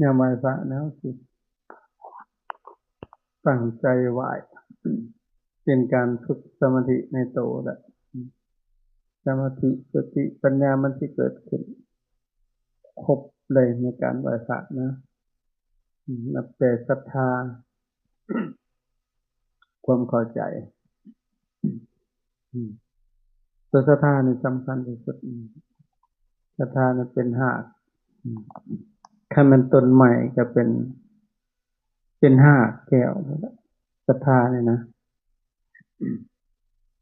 ຍາມໄຫວ້ພະແລ້ວ ຕັ້ງໃຈໄຫວ້ ເປັນການຝຶກສະມາທິໃນໂຕແຫຼະ ສະມາທິ ສະຕິ ປັນຍາມັນຊິເກີດຂຶ້ນຄົບເລີຍໃນການໄຫວ້ພະນະ ນັບແຕ່ສັດທາ ຄວາມເຂົ້າໃຈ ອືມ ຕົວສັດທານີ້ສຳຄັນທີ່ສຸດ ອືມ ສັດທານີ້ເປັນຮາກ ອືມ ຄັນແມ່ນຕົ້ນໄມ້ກໍເປັນ ເປັນຮາກແກ້ວ ສັດທານີ້ນະ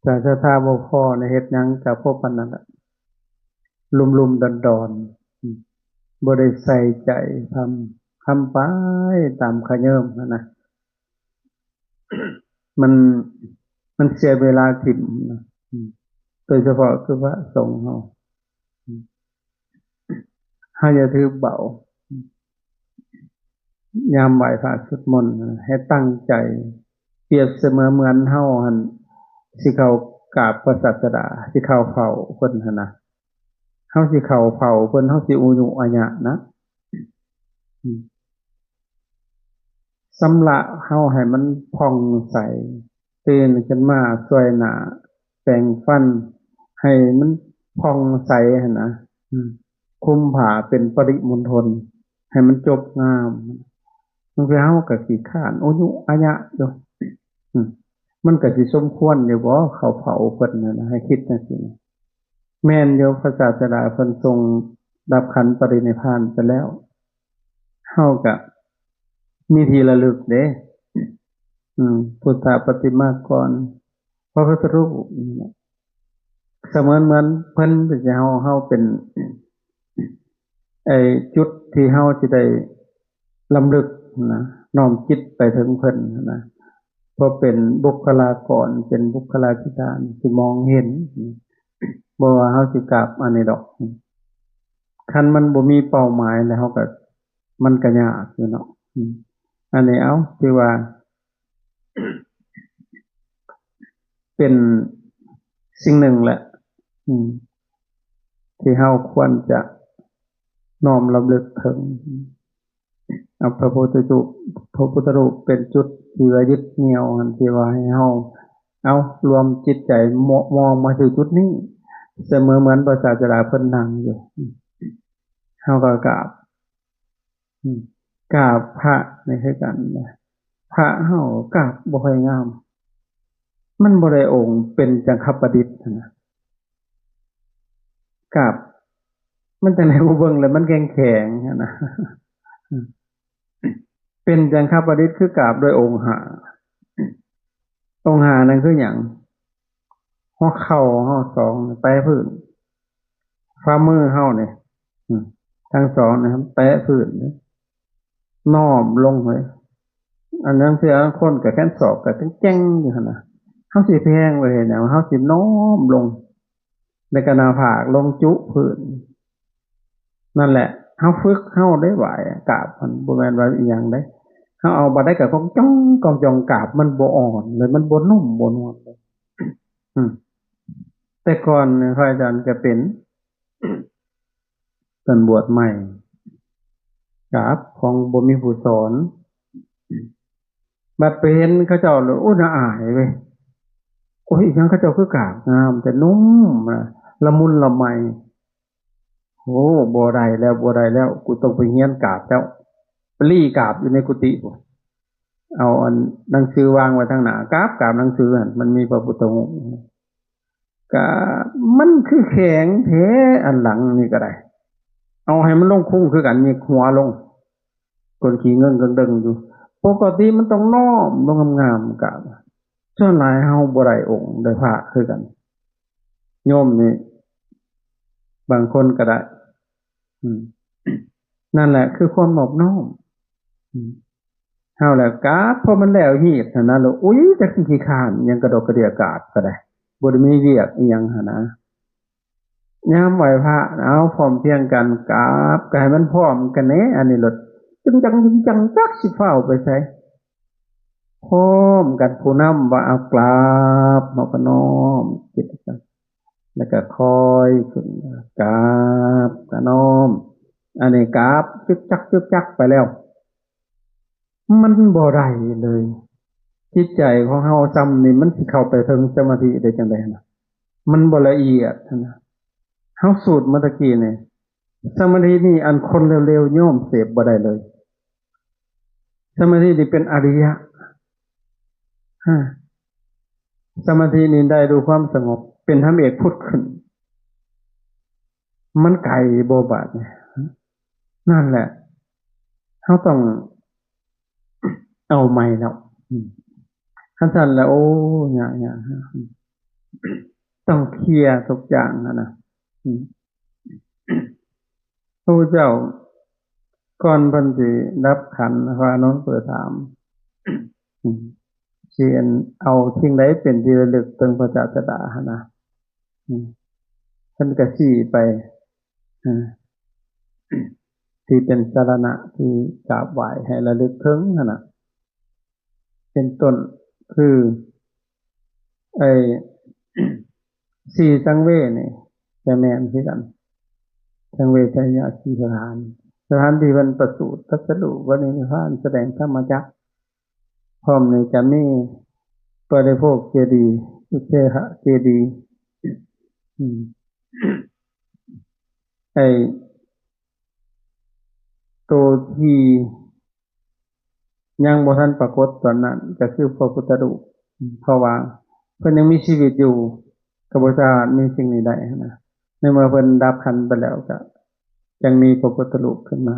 ຖ້າສັດທາບໍ່ພໍ ໄດ້ເຮັດຫຍັງກໍພົບອັນນັ້ນລະ ລຸ່ມໆດອນໆ ອືມ ບໍ່ໄດ້ໃສ່ໃຈ ທຳ ທຳໄປຕາມຂະເຍີ້ມຫັ້ນນະ ມັນ ມັນເສຍເວລາຖິ້ມນະ ອືມ ໂດຍສະເພາະຄືພະສົງເຮົາ ອືມ ເຮົາຢ່າຖືເບົາ ອືມ ຍາມໄຫວ້ພະສວດມົນໃຫ້ຕັ້ງໃຈ ປຽບສະເໝືອນເຮົາຫັ້ນຊິເຂົ້າກາບພະສາດສະດາ ຊິເຂົ້າເຝົ້າເພິ່ນຫັ້ນນະ ເຮົາຊິເຂົ້າເຝົ້າເພິ່ນ ເຮົາຊິອຸຍຸອາຍະນະ ອືມ ຊຳລະເຮົາໃຫ້ມັນຜ່ອງໃສ ຕື່ນຂຶ້ນມາຊ່ວຍໜ້າ ແປງຟັນໃຫ້ມັນຜ່ອງໃສຫັ້ນນະ ອືມ ຄຸມຜ້າເປັນປະລິມົນທົນ ໃຫ້ມັນຈົບງາມ ບາງເທື່ອເຮົາກໍຂີ້ຄ້ານ ໂອຍຸອາຍະຢູ່ ອືມ ມັນກໍຊິສົມຄວນຢູ່ບໍ ເຂົ້າເຝົ້າເພິ່ນຫັ້ນນະ ໃຫ້ຄິດຈັ່ງຊີ້ ແມ່ນຢູ່ ພະສາດສະດາເພິ່ນຊົງດັບຂັນປະລິນິພານໄປແລ້ວ ເຮົາກະມີທີ່ລະລຶກເດ້ ອືມ ພຸດທະປະຕິມາກອນ ພະພຸດທະຮູບ ສະເໝືອນເໝືອນເພິ່ນເປັນເຮົາ ເຮົາເປັນ ໄອ້ຈຸດທີ່ເຮົາຊິໄດ້ລຳລຶກນະ ນ້ອມຈິດໄປເຖິງເພິ່ນນະ ເພາະເປັນບຸກຄະລາກອນ ເປັນບຸກຄະລາທິການ ຊິມອງເຫັນ ບໍ່ວ່າເຮົາຊິກາບອັນໃດດອກ ຄັນມັນບໍ່ມີເປົ້າໝາຍແລ້ວ ເຮົາກໍ ມັນກໍຍາກຢູ່ເນາະ ອືມ ອັນນີ້ ເອົາ ຖືວ່າ ເປັນສິ່ງໜຶ່ງແຫຼະ ອືມ ທີ່ເຮົາຄວນຈະນ້ອມລຳລຶກເຖິງ ເອົາພະພຸດທະຮູບ ພະພຸດທະຮູບເປັນຈຸດທີ່ວ່າຍຶດໜ່ຽວຫັ້ນ ທີ່ວ່າໃຫ້ເຮົາ ເອົາ ລວມຈິດໃຈ ມ- ມອງມາທີ່ຈຸດນີ້ ສະເໝີເໝືອນພະສາດສະດາເພິ່ນນັ່ງຢູ່ ເຮົາກໍກາບ ອືມ ກາບພະນີ້ຄືກັນນະ ພະເຮົາກາບບໍ່ຄ່ອຍງາມ ມັນບໍ່ໄດ້ອົງເປັນຈັງຄະປະດິດຫັ້ນນະ ກາບ ມັນຈັ່ງໃດບໍ່ເບິ່ງແລ້ວມັນແຂງໆຫັ້ນນະ ເປັນຈັງຄະປະດິດຄືກາບດ້ວຍອົງຫ້າ ອົງຫ້ານັ້ນຄືຫຍັງ? ຫົວເຂົ່າເຮົາສອງແຕະພື້ນ ຝ່າມືເຮົານີ້ ອືມ ທັງສອງນີ້ແຕະພື້ນ ນ້ອມລົງເລີຍ ອັນນັ້ນຄືລາງຄົນກໍແຂນສອກກໍແຈ້ງໆຢູ່ຫັ້ນນະ ເຮົາຊິແພງໄວ້ເຮັດຫຍັງ? ເຮົາຊິນ້ອມລົງ ແລ້ວກໍໜ້າຜາກລົງຈຸພື້ນ ນັ້ນແຫຼະ ເຮົາຝຶກເຮົາໄດ້ໄຫວ້ກາບ ມັນບໍ່ແມ່ນວ່າອີ່ຫຍັງເດ້ ເຮົາເອົາບາດໃດກໍກ້ອງຈ້ອງກ້ອງຈ້ອງ ກາບມັນບໍ່ອ່ອນເລີຍ ມັນບໍ່ນຸ້ມບໍ່ນວນເລີຍ ອືມ ແຕ່ກ່ອນພະອາຈານກໍເປັນ ຕອນບວດໃໝ່ ກາບຂອງບໍ່ມີຜູ້ສອນ ບັດໄປເຫັນເຂົາເຈົ້າແລ້ວ ໂອ້ ໜ້າອາຍເວີຍ ໂອ້ຍ ອີ່ຫຍັງເຂົາເຈົ້າຄືກາບງາມແທ້ ນຸ້ມ ລະມຸນລະໄມ ໂອ້ ບໍ່ໄດ້ແລ້ວ ບໍ່ໄດ້ແລ້ວ ກູຕ້ອງໄປຮຽນກາບແລ້ວ ໄປລີ້ກາບຢູ່ໃນກຸຕິພຸ້ນ ເອົາອັນໜັງສືວາງໄວ້ທາງໜ້າ ກາບ ກາບໜັງສືຫັ້ນ ມັນມີພະພຸດທະຮູບ ກະມັນຄືແຂງແທ້ ອັນຫຼັງນີ້ກໍໄດ້ ເອົາໃຫ້ມັນລົງຄຸງຄືກັນ ຫຍິກຫົວລົງ ກົ້ນຂີ້ເງິງເກິ່ງເດີ້ຢູ່ ປົກກະຕິມັນຕ້ອງນ້ອມລົງງາມໆ ກະສ່ວນຫຼາຍເຮົາບໍ່ໄດ້ອົງໄດ້ພະຄືກັນ ໂຍມນີ້ບາງຄົນກໍໄດ້ ອືມ ນັ້ນແຫຼະຄືຄວາມນອບນ້ອມ ອືມ ເຮົາແຫຼະກາບ ພໍມັນແລ້ວຮີດຫັ້ນນະ ແລ້ວ ອຸ້ຍ ຈັກຊິຂີ້ຄ້ານຫຍັງກະດອກກະເດຍກາບກໍໄດ້ ບໍ່ໄດ້ມີວຽກອີ່ຫຍັງຫັ້ນນະ ຍາມໄຫວ້ພະ ເອົາ ພ້ອມພຽງກັນກາບ ກໍໃຫ້ມັນພ້ອມກັນແດ່ ອັນນີ້ໂລດ ຈຶ່ງຈັງຈິງຈັງ ຈັກຊິຟ້າວໄປໃສ ພ້ອມກັນ ຜູ້ນຳວ່າ ເອົາ ກາບ ເຮົາກໍນ້ອມຈິດໃສ່ ແລ້ວກໍຄ່ອຍຂຶ້ນ ກາບ ກະນ້ອມ ອັນນີ້ກາບ ຈຶກຈັກ ຈຶກຈັກໄປແລ້ວ ມັນບໍ່ໄດ້ເລີຍ. ຈິດໃຈຂອງເຮົາຊ່ຳນີ້ ມັນຊິເຂົ້າໄປເຖິງສະມາທິໄດ້ຈັ່ງໃດນະ? ມັນບໍ່ລະອຽດນະ. ເຮົາສູດເມື່ອຕະກີ້ນີ້ ສະມາທິນີ້ ອັນຄົນເລວໆ ຍອມເສບບໍ່ໄດ້ເລີຍ. ສະມາທິນີ້ເປັນອະລິຍະ. ຮະ ສະມາທິນີ້ໄດ້ດ້ວຍຄວາມສະຫງົບ ເປັນທຳເອກຜຸດຂຶ້ນ. ມັນໄກບໍ່ບາດນີ້? ນັ້ນແຫຼະ ເຮົາຕ້ອງເອົາໃໝ່ແລ້ວ. ອືມ ຄັນຊັ້ນແລ້ວ ໂອ້ ຍາກໆ ຕ້ອງເຄຍທຸກຢ່າງຫັ້ນນະ. ອືມ ພະພຸດທະເຈົ້າ ກ່ອນເພິ່ນຊິດັບຂັນ ພະອານົນກໍໄດ້ຖາມ ອືມ ຊິເອົາສິ່ງໃດເປັນທີ່ລະລຶກເຖິງພະສາສະດາຫັ້ນນະ? ອືມ ເພິ່ນກໍຊີ້ໄປ ອາ ທີ່ເປັນສາລະນະທີ່ກາບໄຫວ້ໃຫ້ລະລຶກເຖິງຫັ້ນນະ. ເປັນຕົ້ນ ຄື ໄອ້ ສີ່ສັງເວດນີ້ ກໍແມ່ນຄືກັນ. ສັງເວດໄຊຍະສີ່ສະຖານ ສະຖານທີ່ເພິ່ນປະສູດ ຕັດສະຮູ້ ປະລິນິບພານ ສະແດງທຳມະຈັກ ພ້ອມນີ້ຈະມີປະລິໂພກເຈດີ ອຸດເສຫະເຈດີ ອືມ ໄອ້ໂຕທີ່ຍັງບໍ່ທັນປາກົດຕອນນັ້ນ ກໍຄືພະພຸດທະຮູບ ເພາະວ່າເພິ່ນຍັງມີຊີວິດຢູ່ ກໍບໍ່ສາມາດມີສິ່ງນີ້ໄດ້ຫັ້ນນະ. ໃນເມື່ອເພິ່ນດັບຂັນໄປແລ້ວ ກໍຍັງມີພະພຸດທະຮູບຂຶ້ນມາ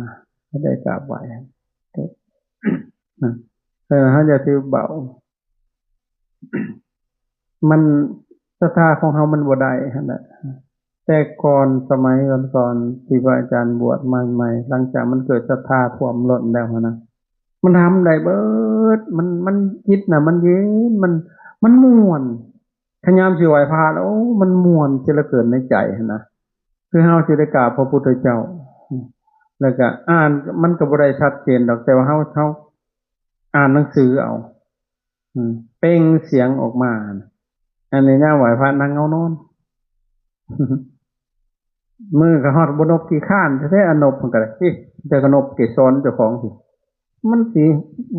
ກໍໄດ້ກາບໄຫວ້. ເອີ ເຮົາຢ່າຖືເບົາ ມັນ ສັດທາຂອງເຮົາມັນບໍ່ໄດ້ຫັ້ນແຫຼະ. ແຕ່ກ່ອນ ສະໄໝກ່ອນໆ ທີ່ພະອາຈານບວດໃໝ່ໆ ຫຼັງຈາກມັນເກີດສັດທາຖ້ວມລົ້ນແລ້ວຫັ້ນນະ ມັນທຳໄດ້ເບີດ. ມັນ ມັນ ຈິດນະມັນເຢັນ ມັນ ມັນມ່ວນ. ຂະຍາມຊິໄຫວ້ພະແລ້ວ ໂອ້ ມັນມ່ວນເສຍເຫຼືອເກີນໃນໃຈຫັ້ນນະ. ຄືເຮົາຊິໄດ້ກາບພະພຸດທະເຈົ້າ ແລ້ວກະອ່ານ ມັນກໍບໍ່ໄດ້ຊັດເຈນດອກ ແຕ່ວ່າເຮົາ ເຮົາອ່ານໜັງສືເອົາ ອືມ ເປັ່ງສຽງອອກມາ. ອັນນີ້ຍາມໄຫວ້ພະນັ່ງເງົານອນ ມືກໍຮອດບໍ່ນົບ ຂີ້ຄ້ານແທ້ໆ ອັນນົບມັນກໍໄດ້ ເອີ ແຕ່ກໍນົບເກສອນເຈົ້າຂອງ ມັນຊິ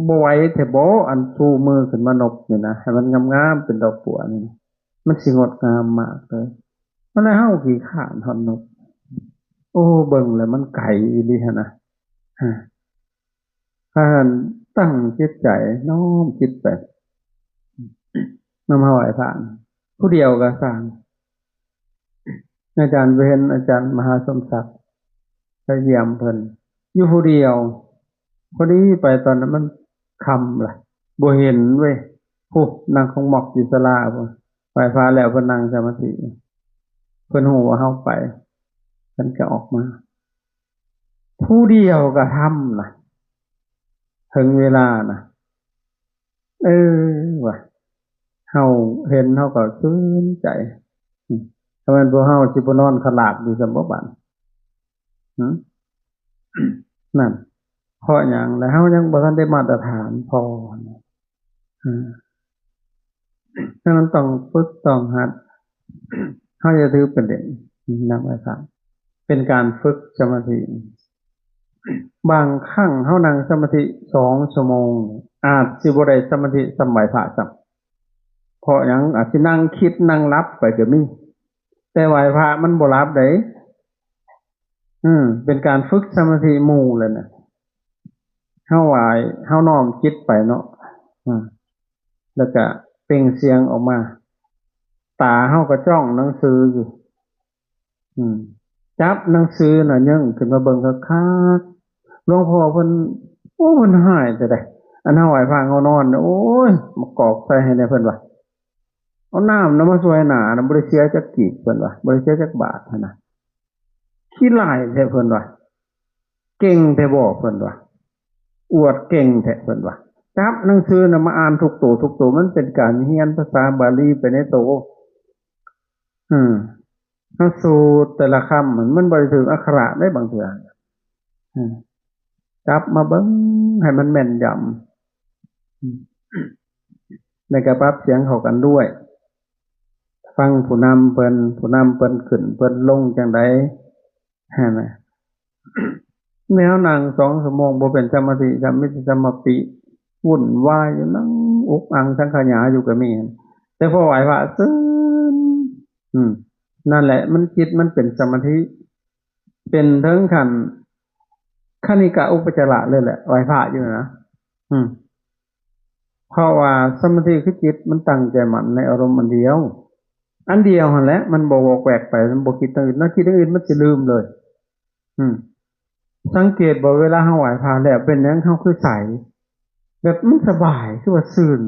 ບໍ່ໄຫວແທ້ບໍ ອັນຊູມືຂຶ້ນມານົບນີ້ນະ ໃຫ້ມັນງາມໆ ເປັນດອກບົວນີ້ນະ ມັນຊິງົດງາມມາກເລີຍ. ມັນລະເຮົາຂີ້ຄ້ານຮອດນົບ. ໂອ້ ເບິ່ງແລ້ວມັນໄກອີ່ຫຼີຫັ້ນນະ. ພາກັນຕັ້ງຈິດໃຈ ນ້ອມຈິດໄປ ນຳເຮົາໄອ້ພານ ຜູ້ດຽວກໍຊ່າງ. ອາຈານໄປເຫັນອາຈານມະຫາສົມສັກ ໄປຢ້ຽມເພິ່ນ ຢູ່ຜູ້ດຽວ. ພໍດີໄປຕອນນັ້ນມັນຄ່ຳລະ ບໍ່ເຫັນເວີຍ. ຜູ້ນັ່ງຂອງໝອກຢູ່ສາລາພຸ້ນ ໄຫວ້ພະແລ້ວເພິ່ນນັ່ງສະມາທິ ເພິ່ນຮູ້ວ່າເຮົາໄປ ເພິ່ນກໍອອກມາ. ຜູ້ດຽວກໍທຳນະ ເຖິງເວລານະ. ເອີ ວ່າ ເຮົາເຫັນເຮົາກໍຊື່ນໃຈ. ອືມ ຖ້າແມ່ນພວກເຮົາຊິບໍ່ນອນຂະລາດຢູ່ຊັ້ນບໍ່ບາດ? ຫື ນັ້ນ ເພາະຫຍັງລະ ເຮົາຍັງບໍ່ທັນໄດ້ມາດຕະຖານພໍ. ອືມ ສະນັ້ນຕ້ອງຝຶກຕ້ອງຫັດ ເຮົາຢ່າຖືເປັນເລ່ນນຳໄວ້ຊະ ເປັນການຝຶກສະມາທິ. ບາງຄັ້ງເຮົານັ່ງສະມາທິສອງຊົ່ວໂມງ ອາດຊິບໍ່ໄດ້ສະມາທິສ່ຳໄຫວ້ພະຊ້ຳ. ເພາະຫຍັງ? ອາດຊິນັ່ງຄິດນັ່ງຫຼັບໄປກໍມີ ແຕ່ໄຫວ້ພະມັນບໍ່ຫຼັບເດ້. ເປັນການຝຶກສະມາທິໝູ່ແລ້ວນະ. ເຮົາໄຫວ້ ເຮົານ້ອມຈິດໄປເນາະ ແລ້ວກະເປັ່ງສຽງອອກມາ ຕາເຮົາກໍຈ້ອງໜັງສືຢູ່ ຈັບໜັງສືນະ ເຍີ້ງຂຶ້ນມາເບິ່ງຄັກໆ. ຫຼວງພໍ່ເພິ່ນ ໂອ້ ເພິ່ນຮ້າຍແທ້ໃດ໋. ອັນເຮົາໄຫວ້ພະເຮົານອນ ໂອ້ຍ ມາກອກໃສ່ໃຫ້ແດ່ເພິ່ນວ່າ ເອົານ້ຳນະມາຊ່ວຍໜ້ານະ ບໍ່ໄດ້ເສຍຈັກກີບເພິ່ນວ່າ ບໍ່ໄດ້ເສຍຈັກບາດຫັ້ນນະ. ຂີ້ຮ້າຍແທ້ເພິ່ນວ່າ ເກັ່ງແທ້ບໍ່ເພິ່ນວ່າ ອວດເກັ່ງແທ້ເພິ່ນວ່າ. ຈັບໜັງສືນະມາອ່ານທຸກໂຕ ທຸກໂຕ ມັນເປັນການຮຽນພາສາບາລີໄປໃນໂຕ. ເຮົາສູດແຕ່ລະຄຳ ມັນບໍ່ໄດ້ຖືກອັກຂະຣະເດ້ບາງເທື່ອ. ຈັບມາເບິ່ງໃຫ້ມັນແມ່ນຢຳ ແລ້ວກໍປັບສຽງເຂົ້າກັນດ້ວຍ. ຟັງຜູ້ນຳເພິ່ນ ຜູ້ນຳເພິ່ນຂຶ້ນເພິ່ນລົງຈັ່ງໃດຫັ້ນນະ. ແນວນັ່ງສອງຊົ່ວໂມງບໍ່ເປັນສະມາທິຊ້ຳ ມີແຕ່ສະມາປິ ວຸ່ນວາຍຢູ່ ນັ່ງອຸກອັ່ງສັງຂະຫຍາຢູ່ກໍມີ. ແຕ່ພໍໄຫວ້ພະຊື່ນ ອືມ ນັ້ນແຫຼະ ມັນ ຈິດມັນເປັນສະມາທິ ເປັນເຖິງຂັ້ນຄະນິກະອຸປະຈາລະເລີຍແຫຼະ ໄຫວ້ພະຢູ່ນະ. ອືມ ເພາະວ່າສະມາທິຄືຈິດມັນຕັ້ງໃຈໝັ້ນໃນອາລົມອັນດຽວ ອັນດຽວຫັ້ນແຫຼະ ມັນບໍ່ວອກແວກໄປ ມັນບໍ່ຄິດທາງອື່ນ ເນາະ ຄິດທາງອື່ນມັນຊິລືມເລີຍ. ອືມ ສັງເກດບໍ່ ເວລາເຮົາໄຫວ້ພະແລ້ວ ເປັນຫຍັງເຮົາຄືໃສ ແບບມັນສະບາຍ ຄືວ່າຊື່ນ.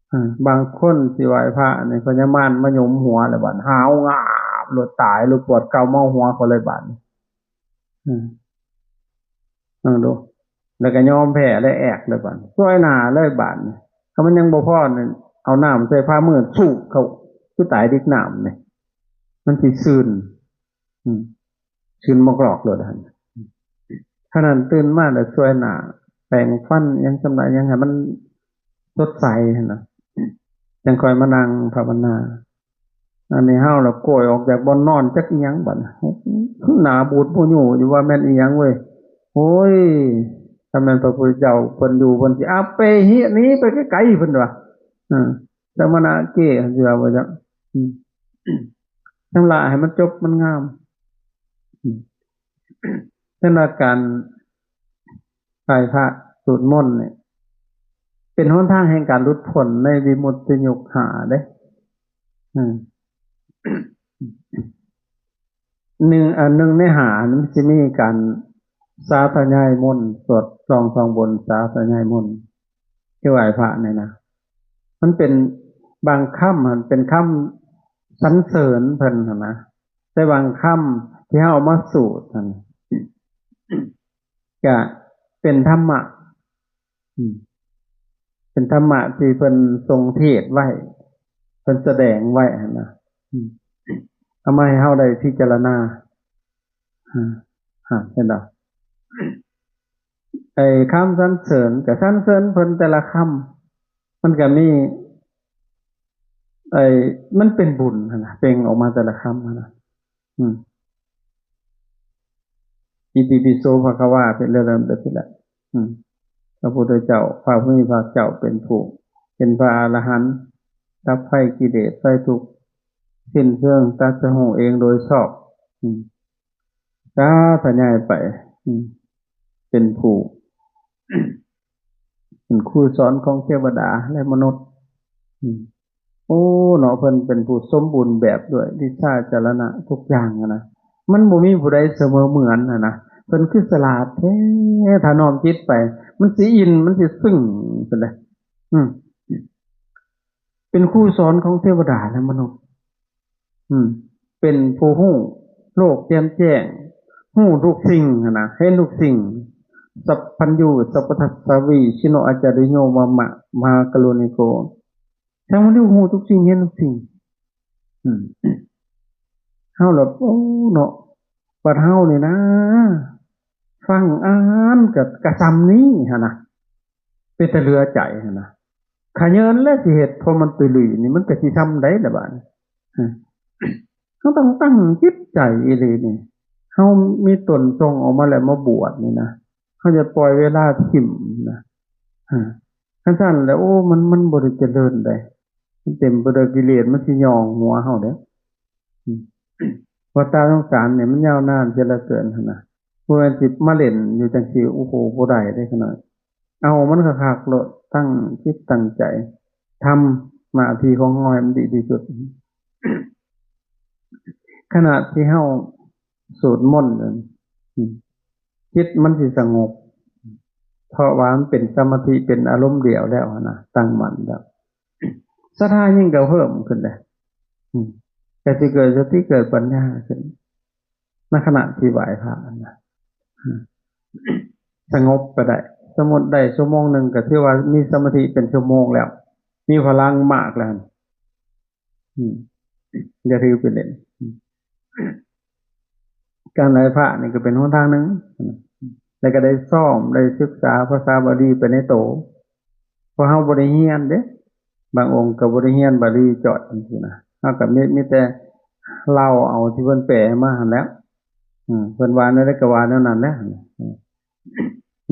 ເອີ ບາງຄົນຊິໄຫວ້ພະນີ້ ພະຍາມານມາຫຍຸມຫົວແລ້ວບາດ ຫາວງາບໂລດ ຕາຍໂລດ ປວດເກົ່າເມົາຫົວເຂົາເລີຍບາດນີ້. ອືມ ເບິ່ງດູ ແລ້ວກໍຍອມແພ້ແລ້ວ ແອກເລີຍບາດນີ້ ສ່ວຍໜ້າເລີຍບາດນີ້. ຖ້າມັນຍັງບໍ່ພໍນີ້ ເອົານ້ຳໃສ່ຝ່າມື ສູບເຂົ້າ ຄືຕາຍດິກນ້ຳນີ້ ມັນຊິຊື່ນ. ອືມ ຊື່ນໝອກຫຼອກໂລດຫັ້ນ. ຂະນັ້ນຕື່ນມາແລ້ວສ່ວຍໜ້າ ແປງຟັນຫຍັງຊຳນະ ຫຍັງໃຫ້ມັນສົດໃສຫັ້ນນະ ຈັ່ງຄ່ອຍມານັ່ງພາວະນາ. ອັນນີ້ເຮົາລະໂກຍອອກຈາກບ່ອນນອນຈັກອີ່ຫຍັງບັດ ໜ້າບູດຜູ້ຢູ່ຢູ່ ວ່າແມ່ນອີ່ຫຍັງເວີຍ. ໂອ້ຍ ຖ້າແມ່ນພະພຸດທະເຈົ້າເພິ່ນຢູ່ ເພິ່ນຊິອາເປຫິ ໜີໄປໄກໆ ເພິ່ນວ່າ. ເອີ ສະມະນະເກ ເພິ່ນຊິວ່າບໍ່ຈັກ. ອືມ ຊຳລະໃຫ້ມັນຈົບມັນງາມ. ອືມ ສຳລັບການໄຫວ້ພະ ສູດມົນນີ້ ເປັນຫົນທາງແຫ່ງການຫຼຸດພົ້ນໃນວິມຸດຕິຍຸກຫ້າເດ້. ອືມ ໜຶ່ງ ອັນໜຶ່ງໃນຫ້າມັນຊິມີການສາທະຍາຍມົນ ສວດຊອງສ່ອງບົນ ສາທະຍາຍມົນ ທີ່ໄຫວ້ພະນີ້ນະ ມັນເປັນ ບາງຄຳຫັ້ນເປັນຄຳສັນເສີນເພິ່ນຫັ້ນນະ ແຕ່ບາງຄຳທີ່ເຮົາເອົາມາສູດຫັ້ນ ກະເປັນທຳມະ ອືມ ເປັນທຳມະທີ່ເພິ່ນຊົງເທດໄວ້ ເພິ່ນສະແດງໄວ້ຫັ້ນນະ ອືມ ເອົາມາໃຫ້ເຮົາໄດ້ພິຈາລະນາ. ອາ ອາ ເຫັນບໍ່? ໄອ້ຄຳສັນເສີນ ກະສັນເສີນເພິ່ນແຕ່ລະຄຳ ມັນກະມີ ໄອ້ ມັນເປັນບຸນຫັ້ນນະ ເປັ່ງອອກມາແຕ່ລະຄຳຫັ້ນນະ. ອືມ ອິຕິປິໂສພະຄະວາ ເປັນເລື່ອງແບບນີ້ແຫຼະ. ອືມ ພະພຸດທະເຈົ້າ ພະຜູ້ມີພະພາກເຈົ້າເປັນຜູ້ ເປັນພະອະລະຫັນ ດັບໄຟກິເລດ ໄຟທຸກ ສິ້ນເຊີງ ຕັດສະຮູ້ເອງໂດຍຊອບ. ອືມ ສາທະຍາຍໄປ ອືມ ເປັນຜູ້ ເປັນຄູສອນຂອງເທວະດາ ແລະ ມະນຸດ. ອືມ ໂອ້ ເນາະ ເພິ່ນເປັນຜູ້ສົມບູນແບບດ້ວຍວິຊາຈາລະນະທຸກຢ່າງຫັ້ນນະ ມັນບໍ່ມີຜູ້ໃດສະເໝີເໝືອນຫັ້ນນະ. ເພິ່ນຄືສະຫຼາດແທ້ ຖ້ານ້ອມຈິດໄປ ມັນຊິອິນ ມັນຊິຊຶ້ງຊັ້ນເດ. ອືມ ເປັນຄູສອນຂອງເທວະດາ ແລະ ມະນຸດ. ອືມ ເປັນຜູ້ຮູ້ໂລກແຈ່ມແຈ້ງ ຮູ້ທຸກສິ່ງຫັ້ນນະ ເຫັນທຸກສິ່ງ. ສັບພັນຍູ ສັບພະທັດສາວີ ຊິໂນອາຈາລິໂຍ ມາມະ ມະຫາກະລຸນິໂກ. ແຕ່ມັນຮູ້ທຸກສິ່ງ ເຫັນທຸກສິ່ງ. ອືມ ເຮົາລະ ໂອ້ ເນາະ ບັດເຮົານີ້ນະ ຟັງອ່ານກະ ກະຊ່ຳນີ້ຫັ້ນນະ ເປັນຕາເຫຼືອໃຈຫັ້ນນະ. ຂະເຍີນແລະຊິເຮັດ ເພາະມັນຕຸຍລຸຍນີ້ ມັນກະຊິຊ່ຳໃດລະບາດນີ້. ເຮົາຕ້ອງຕັ້ງຈິດໃຈອີ່ຫຼີນີ້ ເຮົາມີຕົນສົ່ງອອກມາແລ້ວມາບວດນີ້ນະ ເຮົາຢ່າປ່ອຍເວລາຖິ້ມນະ. ຄັນຊັ້ນແລ້ວ ໂອ້ ມັນ ມັນບໍ່ໄດ້ຈະເລີນໃດ ມັນເຕັມໄປດ້ວຍກິເລດ ມັນຊິຫຍໍ້ຫົວເຮົາເດ້. ອືມ ວັດຕະສົງສານນີ້ມັນຍາວນານເສຍເຫຼືອເກີນຫັ້ນນະ ບໍ່ແມ່ນຊິມາຫຼິ້ນຢູ່ຈັ່ງຊີ້ ໂອ້ໂຫ ບໍ່ໄດ້ເດ້ຂະນ້ອຍ. ເອົາມັນຄັກໆໂລດ ຕັ້ງຈິດຕັ້ງໃຈ ທຳໜ້າທີ່ຂອງເຮົາໃຫ້ມັນດີທີ່ສຸດ. ຂະນະທີ່ເຮົາສູດມົນນັ້ນ ອືມ ຈິດມັນຊິສະຫງົບ ເພາະວ່າມັນເປັນສະມາທິ ເປັນອາລົມດຽວແລ້ວຫັ້ນນະ ຕັ້ງໝັ້ນແລ້ວ ສັດທາຍິ່ງກະເພີ່ມຂຶ້ນເດ້. ອືມ ກະຊິເກີດສະຕິ ເກີດປັນຍາຂຶ້ນ ໃນຂະນະທີ່ໄຫວ້ພະຫັ້ນນະ. ອືມ ສະຫງົບກະໄດ້ ສົມມຸດໄດ້ຊົ່ວໂມງໜຶ່ງ ກະຖືວ່າມີສະມາທິເປັນຊົ່ວໂມງແລ້ວ ມີພະລັງມາກແລ້ວ. ອືມ ຢ່າຖືໄປເຫຼັ້ນ. ການໄຫວ້ພະນີ້ກໍເປັນຫົນທາງໜຶ່ງ ແລ້ວກໍໄດ້ຊ້ອມ ໄດ້ສຶກສາພາສາບາລີໄປໃນໂຕ ເພາະເຮົາບໍ່ໄດ້ຮຽນເດ້ ບາງອົງກໍບໍ່ໄດ້ຮຽນບາລີຈອດຈັ່ງຊີ້ນະ. ເຮົາກໍມີ ມີແຕ່ເລົ່າເອົາທີ່ເພິ່ນແປມາຫັ້ນແຫຼະ. ອືມ ເພິ່ນວ່າແນວໃດກໍວ່າແນວນັ້ນແຫຼະ.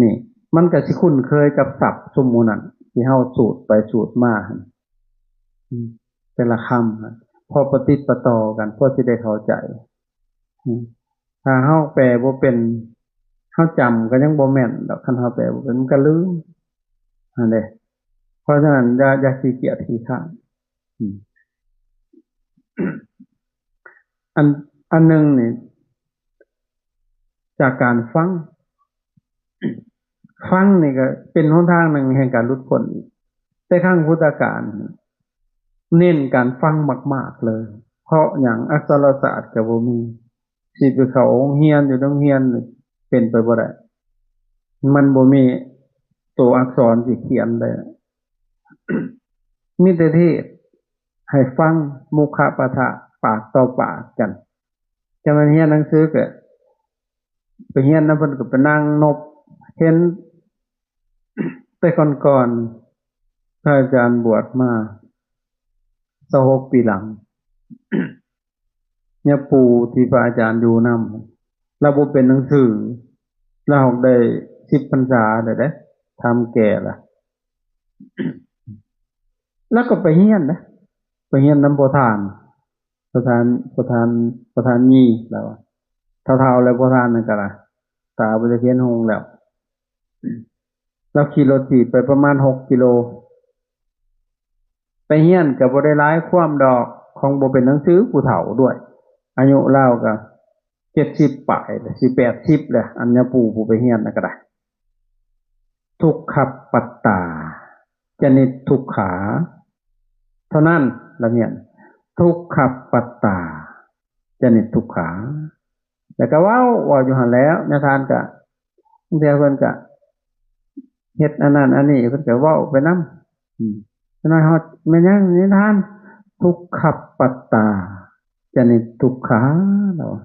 ນີ້ ມັນກໍຊິຄຸ້ນເຄີຍກັບສັບຊຸມໝູ່ນັ້ນ ທີ່ເຮົາສູດໄປສູດມາຫັ້ນ. ອືມ ແຕ່ລະຄຳຫັ້ນ ພໍປະຕິດປະຕໍ່ກັນ ພໍຊິໄດ້ເຂົ້າໃຈ. ອືມ ຖ້າເຮົາແປບໍ່ເປັນ ເຮົາຈຳກໍຍັງບໍ່ແມ່ນດອກ. ຄັນເຮົາແປບໍ່ເປັນ ມັນກໍລືມຫັ້ນເດ້. ເພາະສະນັ້ນ ຢ່າ ຢ່າຂີ້ກຽດຂີ້ຄ້ານ. ອືມ ອັນ ອັນໜຶ່ງນີ້ ຈາກການຟັງ ຟັງນີ້ກໍເປັນຫົນທາງໜຶ່ງແຫ່ງການຫຼຸດພົ້ນອີກ. ແຕ່ຄັ້ງພຸດທະການເນັ້ນການຟັງມາກໆເລີຍ. ເພາະຫຍັງ? ອັກສະລະສາດກໍບໍ່ມີ ຊິໄປເຂົ້າໂຮງຮຽນ ຢູ່ໂຮງຮຽນນີ້ເປັນໄປບໍ່ໄດ້. ມັນບໍ່ມີໂຕອັກສອນທີ່ຂຽນໄດ້. ມີແຕ່ເທດໃຫ້ຟັງ ມຸຂະປະທະ ປາກຕໍ່ປາກກັນ. ຈະແມ່ນຮຽນໜັງສືກໍໄປຮຽນນຳເພິ່ນ ກໍໄປນັ່ງນົບ. ເຫັນແຕ່ກ່ອນໆ ພະອາຈານບວດມາຊາວຫົກປີຫຼັງ ຍາປູ່ທີ່ພະອາຈານຢູ່ນຳ ລາວບໍ່ເປັນໜັງສື ລາວໄດ້ສິບພັນສາແລ້ວເດ້ ທຳແກ່ລະ. ລາວກໍໄປຮຽນນະ ໄປຮຽນນຳພໍ່ທ່ານ ພໍ່ທ່ານ ພໍ່ທ່ານ ພໍ່ທ່ານມີ ລາວວ່າ ເຖົ້າໆແລ້ວພໍ່ທ່ານນັ້ນກໍລະ ຕາບໍ່ຈະເຫັນຮຸ່ງແລ້ວ. ລາວຂີ່ລົດຖີບໄປປະມານຫົກກິໂລ ໄປຮຽນກໍບໍ່ໄດ້ຫຼາຍຄວາມດອກ ຂອງບໍ່ເປັນໜັງສື ຜູ້ເຖົ້າດ້ວຍ ອາຍຸລາວກໍເຈັດສິບປາຍ ຊິແປດສິບແລ້ວ ອັນຍາປູ່ຜູ້ໄປຮຽນນັ້ນກໍໄດ້. ທຸກຂະປັດຕາ ຈະນິດທຸກຂາ ເທົ່ານັ້ນ ລະຮຽນ ທຸກຂະປັດຕາ ຈະນິດທຸກຂາ ແລ້ວກໍເວົ້າ ເວົ້າຢູ່ຫັ້ນແຫຼ້ວ. ນາຍທ່ານກໍ ບາງເທື່ອເພິ່ນກໍເຮັດອັນນັ້ນອັນນີ້ ເພິ່ນກໍເວົ້າໄປນຳ. ອືມ ຈັກໜ້ອຍຮອດ ແມ່ນຫຍັງນາຍທ່ານ? ທຸກຂະປັດຕາ ຈະນິດທຸກຂາ ລາວວ່າ.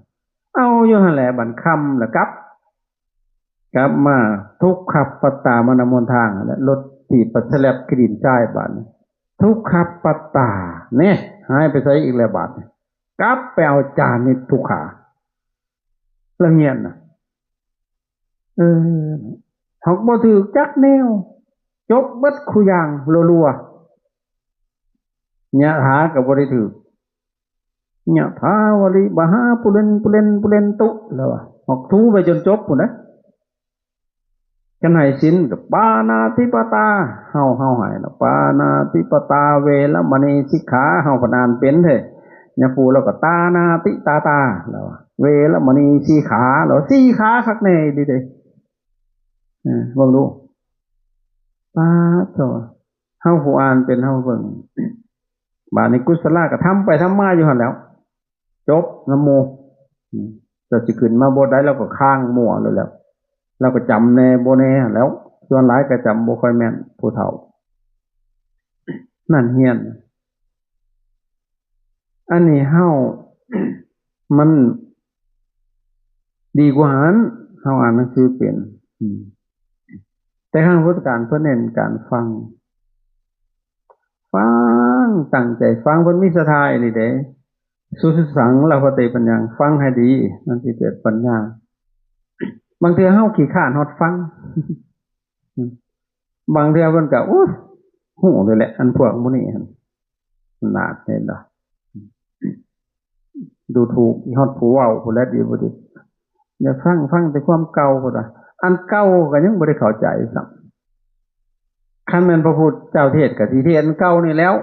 ເອົາຢູ່ຫັ້ນແຫຼະ ບັດຄ່ຳລະກັບ ກັບມາ ທຸກຂະປັດຕາ ມານຳຫົນທາງຫັ້ນແຫຼະ ລົດຖີບໄປສະແລັບຂີ້ດິນຊາຍບາດນີ້ ທຸກຂະປັດຕາ ແນ່ ຫາຍໄປໃສອີກແລ້ວບາດນີ້? ກັບໄປເອົາຈານິດທຸກຂາ ລະຮຽນນະ. ເອີ ເຮົາບໍ່ຖືກຈັກແນວ ຈົບເບິດຄູ່ຢ່າງ ລົວໆ ຍະຖາກໍບໍ່ໄດ້ຖືກ ຍະຖາວາລິວະຫາປູເຣນ ປູເຣນ ປູເຣນຕຸ ລາວວ່າ ເຮົາຖືໄປຈົນຈົບພຸ້ນເດ້. ຄັນໃຫ້ສິນກໍປານາຕິປາຕາ ເຮົາ ເຮົາໃຫ້ລະ ປານາຕິປາຕາ ເວລະມະນີສິກຂາ ເຮົາພັດອ່ານເປັນເດ້. ຍາປູ່ລາວກໍຕານາຕິຕາຕາ ລາວວ່າ ເວລະມະນີສີຂາ ລາວວ່າ ສີຂາຄັກແນ່ດີເດ້. ເອີ ເບິ່ງດູ ປາດໂທ້ ເຮົາຜູ້ອ່ານເປັນເຮົາເບິ່ງ ບາດນີ້ກຸສະລາກໍທຳໄປທຳມາຢູ່ຫັ້ນແຫຼ້ວ ຈົບນຳໝູ່. ອືມ ເຈົ້າຊິຂຶ້ນມາບົດໃດ ລາວກໍຄ້າງມົ້ວໂລດແຫຼ້ວ ລາວກໍຈຳແດ່ບໍ່ແນ່ຫັ້ນແຫຼ້ວ ສ່ວນຫຼາຍກໍຈຳບໍ່ຄ່ອຍແມ່ນ ຜູ້ເຖົ້າ ນັ້ນຮຽນ ອັນນີ້ເຮົາ ມັນດີກວ່າຫັ້ນ ເຮົາອ່ານໜັງສືເປັນ. ອືມ ແຕ່ຄັ້ງພຸດທະການເພິ່ນເນັ້ນການຟັງ ຟັງ ຕັ້ງໃຈຟັງ ເພິ່ນມີສັດທາອີ່ຫຼີເດ້. ສຸດສັງ ລະພະຕິປັນຍັງ ຟັງໃຫ້ດີ ມັນຊິເກີດປັນຍາ. ບາງເທື່ອເຮົາຂີ້ຄ້ານຮອດຟັງ ບາງເທື່ອເພິ່ນກໍ ໂອ້ຍ ຮູ້ເລີຍແຫຼະ ອັນພວກໝູ່ນີ້ຫັ້ນ ຂະໜາດເຫັນບໍ່ ດູຖູກຮອດຜູ້ເວົ້າພຸ້ນແຫຼະ ດີບໍ່ດີ ຢ່າຟັງ ຟັງແຕ່ຄວາມເກົ່າພຸ້ນວ່າ ອັນເກົ່າກໍຍັງບໍ່ໄດ້ເຂົ້າໃຈຊ້ຳ. ຄັນແມ່ນພະພຸດທະເຈົ້າເທດກໍຊິເທດອັນເກົ່ານີ້ແຫຼ້ວ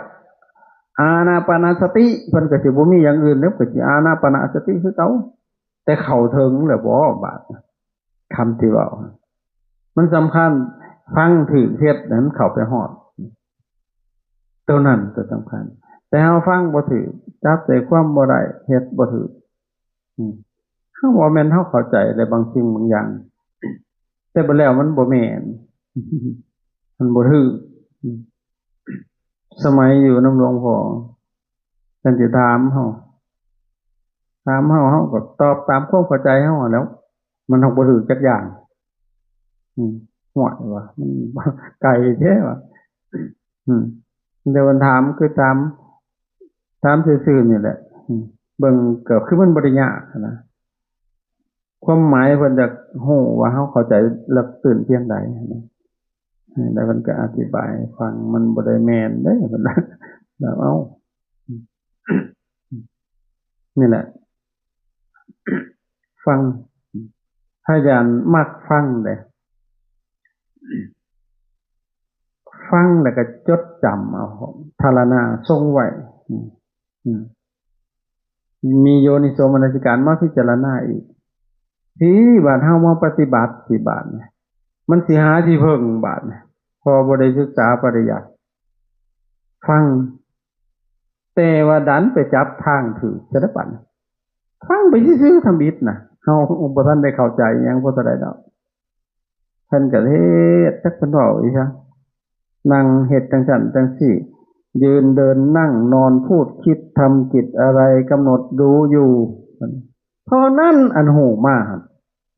ອານາປານະສະຕິ ເພິ່ນກໍຊິບໍ່ມີຢ່າງອື່ນເດ້ ກໍຊິອານາປານະສະຕິຄືເກົ່າ. ແຕ່ເຂົ້າເຖິງແລ້ວບໍ່ບາດ ຄຳທີ່ເວົ້າ ມັນສຳຄັນ ຟັງຖືກເຮັດໃຫ້ມັນເຂົ້າໄປຮອດ ໂຕນັ້ນໂຕສຳຄັນ. ແຕ່ເຮົາຟັງບໍ່ຖືກ ຈັບໃຈຄວາມບໍ່ໄດ້ ເຮັດບໍ່ຖືກ ອືມ ເຮົາວ່າແມ່ນເຮົາເຂົ້າໃຈໃນບາງສິ່ງບາງຢ່າງ ແຕ່ບາດແລ້ວມັນບໍ່ແມ່ນ ມັນບໍ່ຖືກ. ອືມ ສະໄໝຢູ່ນຳຫຼວງພໍ່ ເພິ່ນຊິຖາມເຮົາ ຖາມເຮົາ ເຮົາກໍຕອບຕາມຄວາມເຂົ້າໃຈເຮົາຫັ້ນແຫຼ້ວ ມັນເຮົາບໍ່ຖືກຈັກຢ່າງ. ອືມ ຫ້ວຍວ່າ ມັນໄກແທ້ວ່າ ອືມ ແຕ່ເພິ່ນຖາມ ຄືຖາມ ຖາມຊື່ໆນີ້ແຫຼະ ອືມ ເບິ່ງກໍຄືມັນບໍ່ໄດ້ຍາກນະ. ຄວາມໝາຍເພິ່ນຢາກຮູ້ວ່າເຮົາເຂົ້າໃຈເລິກຕື່ນພຽງໃດນະ. ແລ້ວເພິ່ນກໍອະທິບາຍໃຫ້ຟັງ ມັນບໍ່ໄດ້ແມ່ນເດ້ ເພິ່ນວ່າ ແລ້ວ ເອົ້າ ນີ້ແຫຼະ ຟັງ ພະຍານມັກຟັງເດ້ ຟັງແລ້ວກໍຈົດຈຳເອົາ ທາລະນາຊົງໄວ້ ອືມ ມີໂຍນິໂສມະນະສິການມາພິຈາລະນາອີກ. ທີ່ບາດເຮົາມາປະຕິບັດທີ່ບາດນີ້ ມັນຊິຫາທີ່ເພິ່ງບາດນີ້ ເພາະບໍ່ໄດ້ສຶກສາປະລິຍັດ. ຟັງ ແຕ່ວ່າດັນໄປຈັບທາງຖືກຊະໄດ້ບັດນີ້. ຟັງໄປຊື່ໆ ທຳອິດນະ ເຮົາບໍ່ທັນໄດ້ເຂົ້າໃຈຫຍັງພໍເທົ່າໃດດອກ. ເພິ່ນກໍເທດ ຈັກເພິ່ນເວົ້າອີ່ຫຍັງ ນັ່ງເຮັດຈັ່ງຊັ້ນຈັ່ງຊີ້ ຢືນເດີນນັ່ງນອນ ພູດຄິດທຳກິດອະໄລ ກຳນົດດູຢູ່ ເທົ່ານັ້ນອັນຮູ້ມາຫັ້ນ.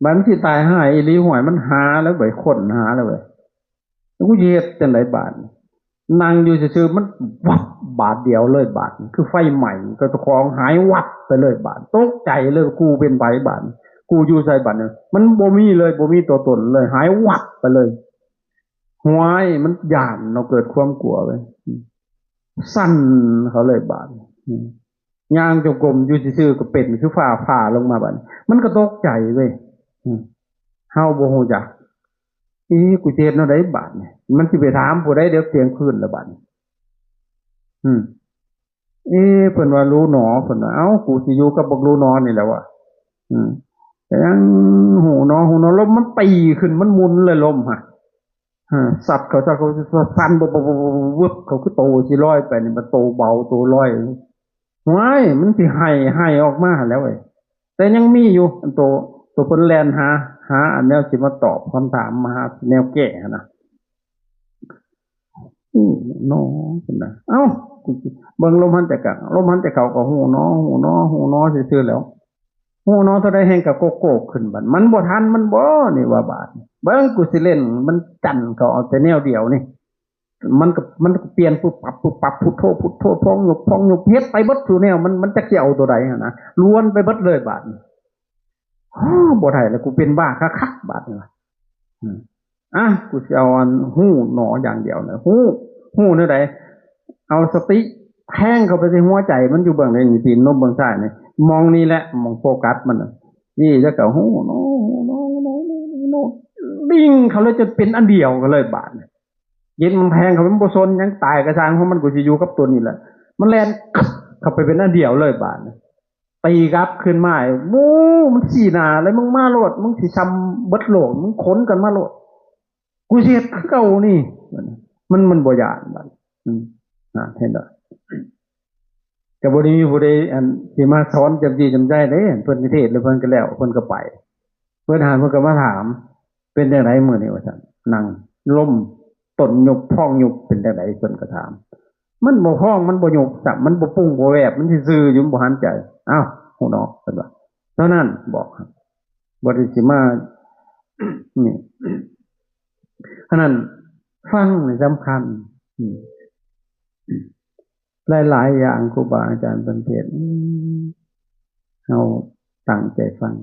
ບັດຊິຕາຍຮ້າຍອີ່ຫຼີ ຫ້ວຍ ມັນຫາແລ້ວເວີຍ ຄົ້ນຫາແລ້ວເວີຍ ແລ້ວກູຊິເຮັດຈັ່ງໃດບາດນີ້? ນັ່ງຢູ່ຊື່ໆ ມັນວັບບາດດຽວເລີຍບາດນີ້ ຄືໄຟໄໝ້ ກໍເຈົ້າຂອງຫາຍວັບໄປເລີຍບາດ. ຕົກໃຈເລີຍ ກູເປັນໃຜບາດນີ້? ກູຢູ່ໃສບາດນີ້? ມັນບໍ່ມີເລີຍ ບໍ່ມີຕົວຕົນເລີຍ ຫາຍວັບໄປເລີຍ. ຫ້ວຍ ມັນຢ້ານເນາະ ເກີດຄວາມກົວເວີຍ ສັ່ນເຂົ້າເລີຍບາດນີ້. ຍ່າງຈົງກົມຢູ່ຊື່ໆ ກໍເປັນຄືຟ້າຜ່າລົງມາບາດນີ້ ມັນກໍຕົກໃຈເວີຍ. ເຮົາບໍ່ຮູ້ຈັກ ເອີ ກູຊິເຮັດແນວໃດບາດນີ້? ມັນຊິໄປຖາມຜູ້ໃດ ດຽວທ່ຽງຄືນແລ້ວບາດນີ້. ອືມ ເອີ ເພິ່ນວ່າ ລູໜໍ ເພິ່ນວ່າ ເອົ້າ ກູຊິຢູ່ກັບບັກລູໜໍນີ້ແຫຼະວ່າ. ອືມ ກໍຍັງ ຫູໜໍ ຫູໜໍ ລົມມັນຕີຂຶ້ນ ມັນໝຸນເລີຍລົມຫັ້ນ. ເອີ ຊັດເຂົ້າ ຊັດເຂົ້າ ສັ່ນ ວຶບ ວຶບ ວຶບ ເຂົາຄືໂຕຊິລອຍໄປນີ້ ມັນໂຕເບົາ ໂຕລອຍ. ຫ້ວຍ ມັນຊິໄຫ້ ໄຫ້ອອກມາຫັ້ນແຫຼະເວີຍ. ແຕ່ຍັງມີຢູ່ ອັນໂຕ ໂຕເພິ່ນແລ່ນຫາ ຫາອັນແນວຊິມາຕອບຄຳຖາມ ມາຫາແນວແກ້ຫັ້ນນະ. ຫູໜໍ ເພິ່ນນະ ເອົ້າ ເບິ່ງລົມຫາຍໃຈກາງ ລົມຫາຍໃຈເຂົ້າກໍຫູໜໍ ຫູໜໍ ຫູໜໍຊື່ໆແລ້ວ. ຫູໜໍເທົ່າໃດແຮ່ງກະໂກກໂກກຂຶ້ນບາດ ມັນບໍ່ທັນມັນບໍ່ນີ້ວ່າບາດ. ເບິ່ງ ກູຊິເຫຼັ້ນມັນຈັນເຂົ້າເອົາແຕ່ແນວດຽວນີ້ ມັນກໍ ມັນກໍປ່ຽນປຸບປັບ ປຸບປັບ ພຸດໂທ ພຸດໂທ ພອງຍຸບ ພອງຍຸບ ເຮັດໄປເບິດສູ່ແນວ ມັນ ມັນຈັກຊິເອົາຕົວໃດຫັ້ນນະ ລວນໄປເບິດເລີຍບາດນີ້. ໂອ້ ບໍ່ໄດ້ແລ້ວ ກູເປັນບ້າຄັກໆບາດນີ້ວ່າ. ອືມ ອ່ະ ກູຊິເອົາອັນຫູໜໍຢ່າງດຽວນະ ຫູ ຫູແນວໃດ? ເອົາສະຕິແທງເຂົ້າໄປໃສ່ຫົວໃຈ ມັນຢູ່ເບື້ອງໃດນີ້ ຕີນນົມເບື້ອງຊ້າຍນີ້ ໝ່ອງນີ້ແຫຼະ ໝ່ອງໂຟກັສມັນນະ. ນີ້ ແລ້ວກໍຫູໜໍ ຫູໜໍ ຫູໜໍ ຫູໜໍ ດິ່ງເຂົ້າເລີຍ ຈົນເປັນອັນດຽວກັນເລີຍບາດນີ້. ເຢັນມັນແທງເຂົ້າໄປ ມັນບໍ່ສົນຫຍັງ ຕາຍກໍຊ່າງຂອງມັນ ກູຊິຢູ່ກັບຕົວນີ້ແຫຼະ. ມັນແລ່ນເຂົ້າໄປເປັນອັນດຽວເລີຍບາດນີ້. ຕີກັບຂຶ້ນມາ ໂອ້ ມັນຊີ້ໜ້າເລີຍ ມຶງມາໂລດ ມຶງຊິຊ່ຳເບິດໂລກ ມຶງຂົນກັນມາໂລດ ກູຊິເຮັດຄືເກົ່ານີ້. ມັນ ມັນບໍ່ຢ້ານບາດ. ອືມ ນັ້ນ ເຫັນບໍ່? ກໍບໍ່ໄດ້ມີຜູ້ໃດ ອັນ ຊິມາສອນຈຳຈີຈຳໄຈເດ້ ເພິ່ນນິເທດແລ້ວເພິ່ນກໍແລ້ວ ເພິ່ນກໍໄປ. ເພິ່ນຫາ ເພິ່ນກໍມາຖາມ ເປັນຈັ່ງໃດມື້ນີ້ວ່າຊັ້ນ ນັ່ງລົມຕົ້ນຍຸບພອງຍຸບເປັນຈັ່ງໃດ ເພິ່ນກໍຖາມ. ມັນບໍ່ພອງ ມັນບໍ່ຍຸບຊ້ຳ ມັນບໍ່ປຸ້ງບໍ່ແວບ ມັນຊື່ໆຢູ່ ມັນບໍ່ຫັນໃຈ. ອ້າວ ຫູໜໍ ເພິ່ນວ່າ ເທົ່ານັ້ນ ບອກ ບໍ່ໄດ້ຊິມາ ນີ້. ອັນນັ້ນ ຟັງນີ້ສຳຄັນ. ອືມ ຫຼາຍໆຢ່າງຄູບາອາຈານເພິ່ນເທດ ອືມ ເຮົາຕັ້ງໃຈຟັງ.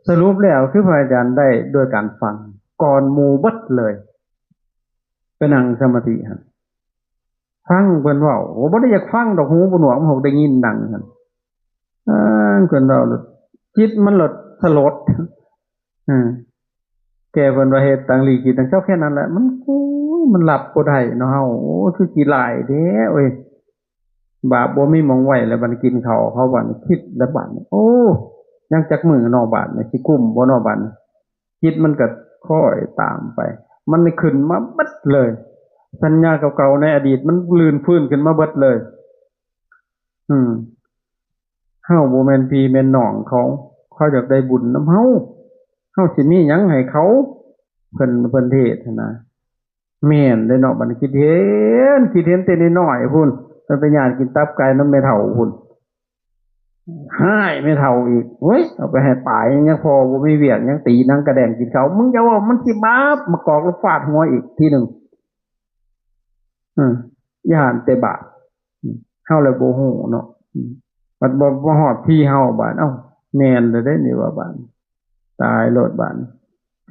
ສະຫຼຸບແລ້ວຄືພະອາຈານໄດ້ໂດຍການຟັງ ກ່ອນໝູ່ເບິດເລີຍ ໄປນັ່ງສະມາທິຫັ້ນ ຟັງເພິ່ນເວົ້າ. ໂອ້ ບໍ່ໄດ້ຢາກຟັງດອກ ຫູບໍ່ໜວກ ມັນຫົກໄດ້ຍິນດັງຫັ້ນ. ຟັງເພິ່ນເວົ້າ ແລ້ວຈິດມັນລະສະຫຼົດ. ເອີ ແກ່ເພິ່ນວ່າເຮັດຕັງລີກິນຕັງເຈົ້າແຄ່ນັ້ນແຫຼະ ມັນ ໂອ້ຍ ມັນຮັບບໍ່ໄດ້ເນາະເຮົາ. ໂອ້ຍ ຄືຂີ້ຫຼ້າຍແທ້ເວີຍ ບາບບໍ່ມີໝ່ອງໄວ້ແລ້ວ ບັດກິນເຂົ້າເຂົາ ບັດຄິດແລ້ວ ບັດ ໂອ້ ຍັງຈັກມື້ເນາະ ບັດນີ້ ຊິກຸ້ມບໍ່ເນາະ ບັດນີ້. ຈິດມັນກໍຄ່ອຍຕາມໄປ ມັນຂຶ້ນມາເບິດເລີຍ ສັນຍາເກົ່າໆໃນອະດີດ ມັນລື່ນຟື້ນຂຶ້ນມາເບິດເລີຍ. ອືມ ເຮົາບໍ່ແມ່ນພີ່ແມ່ນນ້ອງເຂົາ ເຂົາຢາກໄດ້ບຸນນຳເຮົາ ເຮົາຊິມີຫຍັງໃຫ້ເຂົາ? ເພິ່ນ ເພິ່ນເທດຫັ້ນນະ. ແມ່ນເດ້ເນາະ ບັດນີ້ຄິດເຫັນ ຄິດເຫັນແຕ່ນ້ອຍໆພຸ້ນ ໄປຍາດກິນຕັບໄກ່ນຳແມ່ເຖົ້າພຸ້ນ ຮ້າຍແມ່ເຖົ້າອີກ. ໂອ້ຍ ເອົາໄປໃຫ້ຕາຍ ຍັງພໍບໍ່ມີວຽກ ຍັງຕີໜັງກະແດງກິນເຂົ້າ. ມຶງຢ່າເວົ້າ ມັນຊິບາບ ມາກອກແລ້ວຟາດຫົວອີກທີໜຶ່ງ. ເອີ ຢ້ານແຕ່ບາບ. ເຮົາແລ້ວບໍ່ຮູ້ເນາະ. ອືມ ບັດບໍ່ ບໍ່ຮອດທີ່ເຮົາບາດ ເອົ້າ ແມ່ນແລ້ວເດ້ນີ້ວ່າບາດ ຕາຍໂລດບາດ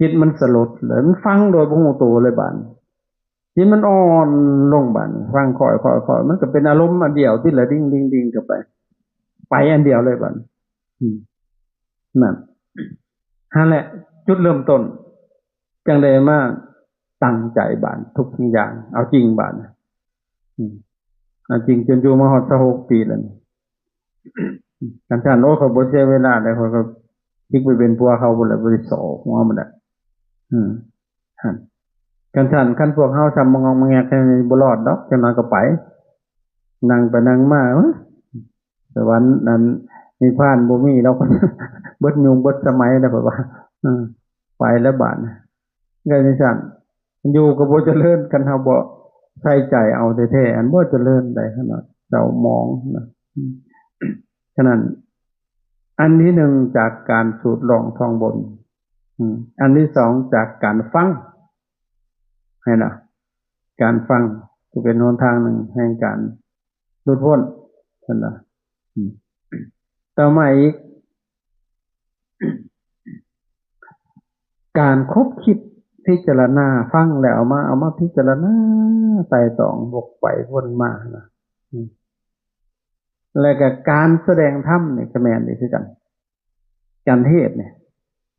ຈິດມັນສະຫຼົດເລີຍ ມັນຟັງໂດຍບໍ່ຮູ້ໂຕເລີຍບາດ. ຈິດມັນອ່ອນລົງບາດ ຟັງຄ່ອຍໆໆ ມັນກໍເປັນອາລົມອັນດຽວຕິລະ ດິງໆໆ ເຂົ້າໄປ ໄປອັນດຽວເລີຍບາດ. ອືມ ນັ້ນ ຫັ້ນແຫຼະຈຸດເລີ່ມຕົ້ນ ຈັ່ງໄດ້ມາຕັ້ງໃຈບາດ ທຸກສິ່ງຢ່າງ ເອົາຈິງບາດ. ອືມ ເອົາຈິງ ຈົນຢູ່ມາຮອດຊາວຫົກປີແລ້ວນີ້. ຄັນຊັ້ນ ໂອ້ ຂ້ອຍບໍ່ເສຍເວລາແລ້ວ ຂ້ອຍກໍຊິກໄປເປັນຜົວເຂົາພຸ້ນແຫຼະ ບໍ່ໄດ້ສໍຫົວມັນແຫຼະ. ອືມ ຫັ້ນ ຄັນຊັ້ນ ຄັນພວກເຮົາຊ້ຳມະງອກມະແງກ ບໍ່ລອດດອກ ຈັກໜ້ອຍກໍໄປ. ນັ່ງໄປນັ່ງມາ ເອີ ສະຫວັນອັນນິບພານບໍ່ມີດອກ ເບິດຍຸກເບິດສະໄໝແລ້ວ ເພິ່ນວ່າ. ເອີ ໄປແລ້ວບາດນີ້ ກໍຈັ່ງຊັ້ນ ຢູ່ກໍບໍ່ຈະເລີນ ຄັນເຮົາບໍ່ໃສ່ໃຈເອົາແທ້ໆ ອັນບໍ່ຈະເລີນໄດ້ຂະໜາດເສົ້າໝອງນະ. ອືມ ສະນັ້ນ ອັນທີໜຶ່ງ ຈາກການສູດລ່ອງທ່ອງບົນ. ອືມ ອັນທີສອງ ຈາກການຟັງ ເຫັນບໍ່? ການຟັງກໍເປັນຫົນທາງໜຶ່ງແຫ່ງການ ຫຼຸດພົ້ນ ເພິ່ນວ່າ. ອືມ ຕໍ່ມາອີກ ການຄົບຄິດ ພິຈາລະນາ ຟັງແລ້ວເອົາມາ ເອົາມາພິຈາລະນາ ໄຕ່ຕອງ ວົກໄປວົນມານະ. ອືມ ແລ້ວກໍການສະແດງທຳນີ້ກໍແມ່ນອີກຄືກັນ. ການເທດນີ້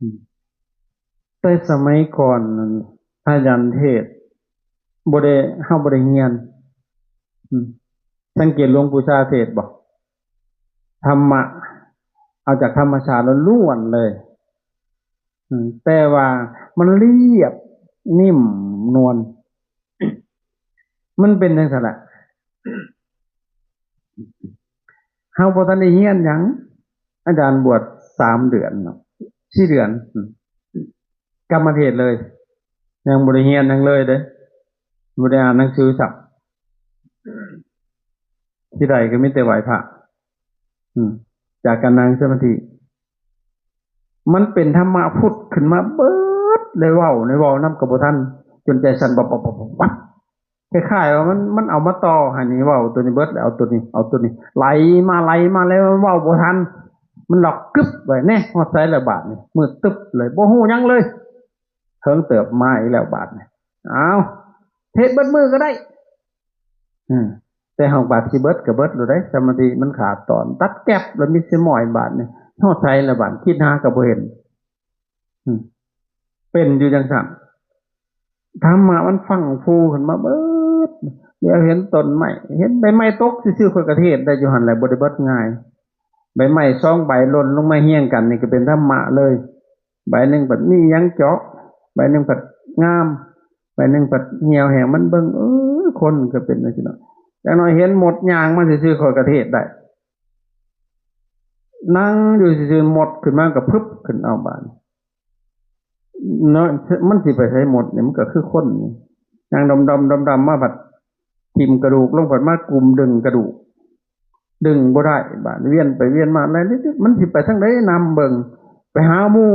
ອືມ ແຕ່ສະໄໝກ່ອນນັ້ນ ພະອາຈານເທດບໍ່ໄດ້ ເຮົາບໍ່ໄດ້ຮຽນ. ອືມ ສັງເກດຫຼວງປູ່ຊາເທດບໍ່? ທຳມະ ເອົາຈາກທຳມະຊາດລ້ວນໆເລີຍ. ອືມ ແຕ່ວ່າມັນລຽບ ນິ້ມ ນວນ ມັນເປັນຈັ່ງຊັ້ນແຫຼະ. ເຮົາບໍ່ທັນໄດ້ຮຽນຫຍັງ ອາຈານບວດສາມເດືອນເນາະ ສີ່ເດືອນ ອືມ ກັບມາເທດເລີຍ ຍັງບໍ່ໄດ້ຮຽນຫຍັງເລີຍເດ້ ບໍ່ໄດ້ອ່ານໜັງສືຊ້ຳ ທີ່ໄດ້ກໍມີແຕ່ໄຫວ້ພະ ອືມ ຈາກການນັ່ງສະມາທິ. ມັນເປັນທຳມະພຸດຂຶ້ນມາເບິດ ແລ້ວເວົ້າ ແລ້ວເວົ້ານຳກໍບໍ່ທັນ ຈົນໃຈສັ່ນບັບໆໆໆ ຄ້າຍໆວ່າມັນ ມັນເອົາມາຕໍ່ໃຫ້ນີ້ ເວົ້າໂຕນີ້ເບິດ ແລ້ວເອົາໂຕນີ້ ເອົາໂຕນີ້ ໄຫຼມາ ໄຫຼມາ ແລ້ວເວົ້າບໍ່ທັນ ມັນລັອກກຶບໄວ້ ແນ່ ຮອດໃສແລ້ວບາດນີ້ ມືດຕຶບເລີຍ ບໍ່ຮູ້ຫຍັງເລີຍ. ເຖິງເຕີບມາອີກແລ້ວບາດນີ້ ອ້າວ ເຮັດເບິດມື້ກໍໄດ້. ອືມ ແຕ່ຫາກບາດຊິເບິດກໍເບິດໂລດເດ້ ສະມາທິມັນຂາດຕອນ ຕັດແກັບແລ້ວມີແຕ່ໝ້ອຍບາດນີ້ ຮອດໃສລະບາດ ຄິດຫາກໍບໍ່ເຫັນ. ອືມ ເປັນຢູ່ຈັ່ງຊັ້ນ ທຳມະມັນຟັ່ງຟູຂຶ້ນມາເບິດ ດຽວເຫັນຕົ້ນໄມ້ ເຫັນໃບໄມ້ຕົກຊື່ໆ ຂ້ອຍກໍເທດໄດ້ຢູ່ຫັ້ນແຫຼະ ບໍ່ໄດ້ເບິດງ່າຍ. ໃບໄມ້ສອງໃບຫຼົ່ນລົງມາຮຽງກັນນີ້ກໍເປັນທຳມະເລີຍ. ໃບໜຶ່ງພັດມີຫຍັງເຈາະ ໃບໜຶ່ງພັດງາມ ໃບໜຶ່ງພັດຫ່ຽວແຫ້ງ ມັນເບິ່ງ ເອີ ຄົນກໍເປັນຈັ່ງຊີ້ເນາະ. ຢ່າງໜ້ອຍເຫັນມົດຍ່າງມາຊື່ໆ ຂ້ອຍກໍເທດໄດ້. ນັ່ງຢູ່ຊື່ໆ ມົດຂຶ້ນມາກໍພຶບຂຶ້ນເອົາບາດນີ້ເນາະ. ມັນຊິໄປໃສມົດນີ້ ມັນກໍຄືຄົນນີ້ ຍ່າງດຳໆໆໆ ມາພັດຖິ້ມກະດູກລົງ ພັດມາກຸມດຶງກະດູກ ດຶງບໍ່ໄດ້ ບາດວຽນໄປວຽນມາ ແລ່ນ ມັນຊິໄປທາງໃດນຳເບິ່ງ ໄປຫາໝູ່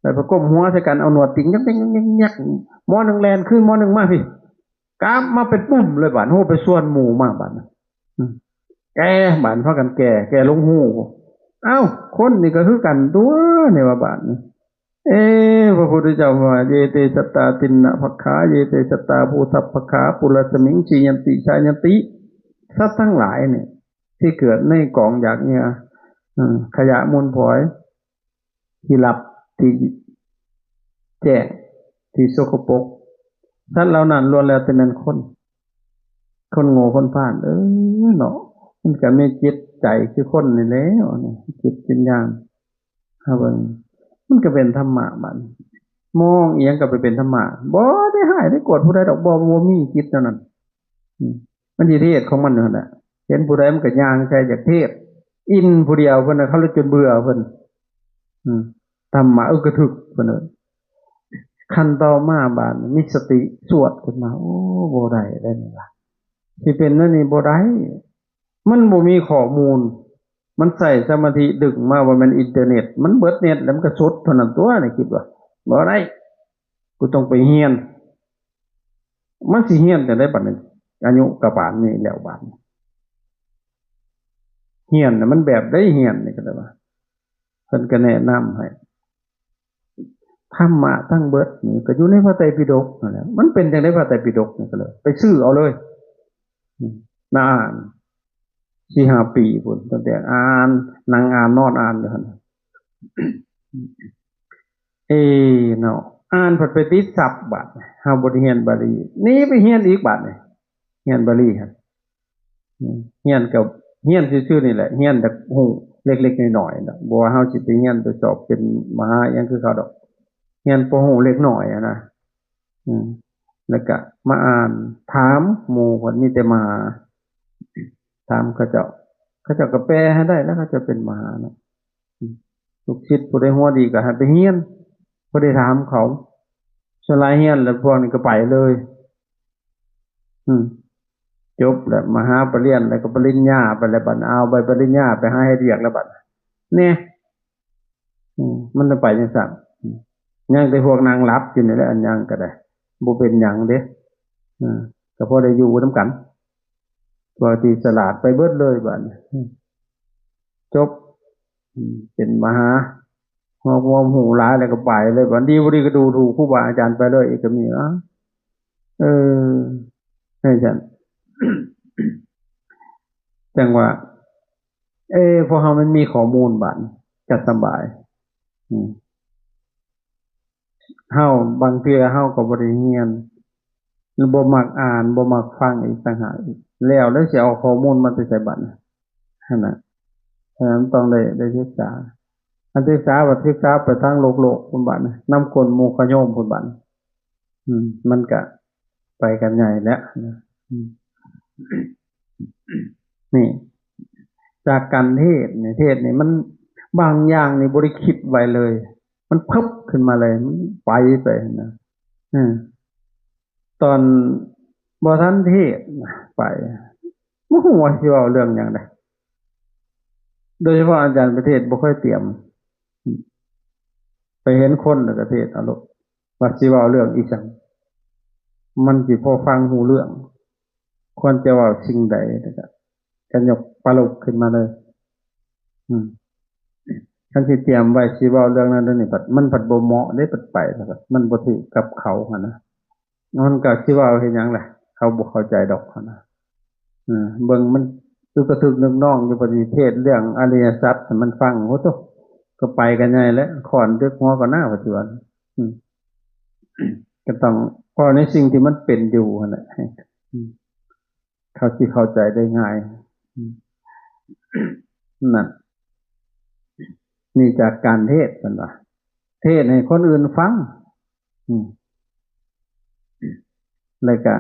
ໄປປະກົມຫົວໃສ່ກັນ ເອົາໜວດຕິງ ຍັກໆໆ ໝໍໜຶ່ງແລ່ນຄືນ ໝໍໜຶ່ງມາພີ້ ກັບມາເປັນປຸ້ມເລີຍບາດ ໂຫ ໄປຊວນໝູ່ມາບາດ ອືມ ແກ່ ບາດພາກັນແກ່ ແກ່ລົງຮູ ເອົ້າ ຄົນນີ້ກໍຄືກັນຕົວະ ນີ້ວ່າບາດນີ້. ເອ ພະພຸດທະເຈົ້າວ່າ ເຢ ເຕ ສັດຕາ ທິນນະພັກຂາ ເຢ ເຕ ສັດຕາ ພູທະພັກຂາ ປຸລະສະມິງ ສີຍັນຕິ ຊາຍັນຕິ ສັດທັງຫຼາຍນີ້ ທີ່ເກີດໃນກອງຢາກເຫຍື່ອ ເອີ ຂະຫຍະມູນຝອຍ ທີ່ລັບ ທີ່ແຈ້ງ ທີ່ສົກກະປົກ ສັດເຫຼົ່ານັ້ນລ້ວນແລ້ວແຕ່ແມ່ນຄົນ ຄົນໂງ່ຄົນພານ ເອີ ເນາະ ມັນກໍມີຈິດໃຈຄືຄົນນີ້ແຫຼະ ຈິດວິນຍານ ເຮົາເບິ່ງ ມັນກໍເປັນທຳມະບາດນີ້ ມອງອີ່ຫຍັງກໍໄປເປັນທຳມະ ບໍ່ໄດ້ຮ້າຍໄດ້ໂກດຜູ້ໃດດອກ ບໍ່ ບໍ່ມີຈິດແນວນັ້ນ ອືມ ມັນຊິເທດຂອງມັນຢູ່ຫັ້ນແຫຼະ ເຫັນຜູ້ໃດມັນກໍຍ່າງໃສ່ຢາກເທດ ອິນຜູ້ດຽວເພິ່ນນະ ເຂົາເລີຍຈົນເບື່ອເພິ່ນ ອືມ ທຳມະອຶກກະທຶກເພິ່ນເອີ້ນ ຂັ້ນຕໍ່ມາບາດນີ້ມີສະຕິສວດຂຶ້ນມາ ໂອ້ ບໍ່ໄດ້ແລ້ວນີ້ວ່າ ຊິເປັນແນວນີ້ບໍ່ໄດ້ ມັນບໍ່ມີຂໍ້ມູນ ມັນໃຊ້ສະມາທິດຶງມາ ບໍ່ແມ່ນອິນເຕີເນັດ ມັນເບິດເນັດແລ້ວ ມັນກໍສຸດເທົ່ານັ້ນຕົວະ ນີ້ຄິດວ່າ ບໍ່ໄດ້ ກູຕ້ອງໄປຮຽນ ມັນຊິຮຽນຈັ່ງໃດບາດນີ້ ອາຍຸກໍປານນີ້ແລ້ວບາດນີ້ ຮຽນນະ ມັນແບບໃດຮຽນນີ້ ກໍເລີຍວ່າ ເພິ່ນກໍແນະນຳໃຫ້ ທຳມະທັງເບິດນີ້ກໍຢູ່ໃນພະໄຕປິດົກນັ້ນແຫຼະ ມັນເປັນຈັ່ງໃດພະໄຕປິດົກນີ້ ກໍເລີຍໄປຊື້ເອົາເລີຍ ອືມ ມາອ່ານ ສີ່ຫ້າປີພຸ້ນ ຕັ້ງແຕ່ອ່ານ ນັ່ງອ່ານ ນອນອ່ານຢູ່ຫັ້ນ ເອີເນາະ ອ່ານພັດໄປຕິດສັບບາດ ເຮົາບໍ່ໄດ້ຮຽນບາລີ ໜີໄປຮຽນອີກບາດນີ້ ຮຽນບາລີຫັ້ນ ອືມ ຮຽນກໍຮຽນຊື່ໆນີ້ແຫຼະ ຮຽນແຕ່ຮູ້ເລັກໆນ້ອຍໆ ບໍ່ວ່າເຮົາຊິໄປຮຽນໄປສອບເປັນມະຫາຫຍັງຄືເຂົາດອກ ຮຽນພໍຮູ້ເລັກນ້ອຍຫັ້ນນະ ອືມ ແລ້ວກະມາອ່ານ ຖາມໝູ່ເພິ່ນ ມີແຕ່ມະຫາ ຖາມເຂົາເຈົ້າ ເຂົາເຈົ້າກໍແປໃຫ້ໄດ້ແລ້ວ ເຂົາເຈົ້າເປັນມະຫາເນາະ ອືມ ລູກສິດຜູ້ໃດຫົວດີກໍໃຫ້ໄປຮຽນ ບໍ່ໄດ້ຖາມເຂົາ ສ່ວນຫຼາຍຮຽນແລ້ວພວກນີ້ກໍໄປເລີຍ ອືມ ຈົບແລ້ວ ມະຫາປະລຽນ ແລ້ວກໍປະລິນຍາໄປແລ້ວ ບັດເອົາໃບປະລິນຍາໄປຫາເຮັດວຽກແລ້ວບັດ ແນ່ ອືມ ມັນໄປຈັ່ງຊັ້ນ ອືມ ຍັງແຕ່ພວກນັ່ງຫຼັບຢູ່ນີ້ແຫຼະ ອັນຫຍັງກໍໄດ້ ບໍ່ເປັນຫຍັງເດ້ ເອີ ກໍພໍໄດ້ຢູ່ນຳກັນ ພວກທີ່ສະຫຼາດໄປເບິດເລີຍບາດນີ້ ອືມ ຈົບ ອືມ ເປັນມະຫາ ຮວບຮວມຮູ້ຫຼາຍແລ້ວກໍໄປເລີຍ ບາດດີບໍ່ດີກໍດູຖູກຄູບາອາຈານໄປເລີຍອີກກໍມີ ເອີ ຈັ່ງຊັ້ນ ຈັ່ງວ່າ ເອີ ພວກເຮົາມັນມີຂໍ້ມູນບາດນີ້ ຈະສະບາຍ ອືມ ເຮົາ ບາງເທື່ອເຮົາກໍບໍ່ໄດ້ຮຽນ ບໍ່ມັກອ່ານ ບໍ່ມັກຟັງອີກຕ່າງຫາກອີກ ແລ້ວ ແລ້ວຊິເອົາຂໍ້ມູນມາແຕ່ໃສບັດຫັ້ນນະ ສະນັ້ນຕ້ອງໄດ້ ໄດ້ສຶກສາ ຄັນສຶກສາບັດສຶກສາໄປທາງໂລກໆພຸ້ນບັດ ນຳກົ້ນໝູ່ຂະໂຍມພຸ້ນບັດ ອືມ ມັນກະໄປກັນໃຫຍ່ແລ້ວນະ ອືມ ນີ້ ຈາກການເທດນີ້ ເທດນີ້ມັນ ບາງຢ່າງນີ້ບໍ່ໄດ້ຄິດໄວ້ເລີຍ ມັນເພິບຂຶ້ນມາເລີຍ ມັນໄປໄປນະ ເອີ ຕອນບໍ່ທັນເທດນະ ໄປ ບໍ່ຮູ້ວ່າຊິເວົ້າເລື່ອງຫຍັງໃດ ໂດຍສະເພາະອາຈານໄປເທດບໍ່ຄ່ອຍຕຽມ ໄປເຫັນຄົນແລ້ວກໍເທດເອົາໂລດ ວ່າຊິເວົ້າເລື່ອງອີ່ຫຍັງ ມັນຊິພໍຟັງຮູ້ເລື່ອງ ຄວນຈະເວົ້າສິ່ງໃດ ແລ້ວກໍ ກໍຍົກປະໂລກຂຶ້ນມາເລີຍ ອືມ ຄັນຊິຕຽມໄວ້ຊິເວົ້າເລື່ອງນັ້ນເລື່ອງນີ້ ພັດ ມັນພັດບໍ່ເໝາະເດ້ ພັດໄປແລ້ວມັນບໍ່ຖືກກັບເຂົາຫັ້ນນະ ມັນກໍຊິເວົ້າເຮັດຫຍັງລະ ເຂົາບໍ່ເຂົ້າໃຈດອກຫັ້ນນະ ເບິ່ງມັນຄືກະທຶກນຶກນອງຢູ່ ປະຕິເທດເລື່ອງອະລິຍະສັດໃຫ້ມັນຟັງ ໂອ້ໂຕ ກໍໄປກັນໃຫຍ່ແລ້ວ ຄ້ອນດຶກຫົວກ່ອນນາ ປະຈຸບັນ ອືມ ກໍຕ້ອງເວົ້າໃນສິ່ງທີ່ມັນເປັນຢູ່ຫັ້ນແຫຼະ ອືມ ເຂົາຊິເຂົ້າໃຈໄດ້ງ່າຍ ອືມ ນັ້ນ ນີ້ຈາກການເທດ ເພິ່ນວ່າ ເທດໃຫ້ຄົນອື່ນຟັງ ອືມ ແລ້ວກະ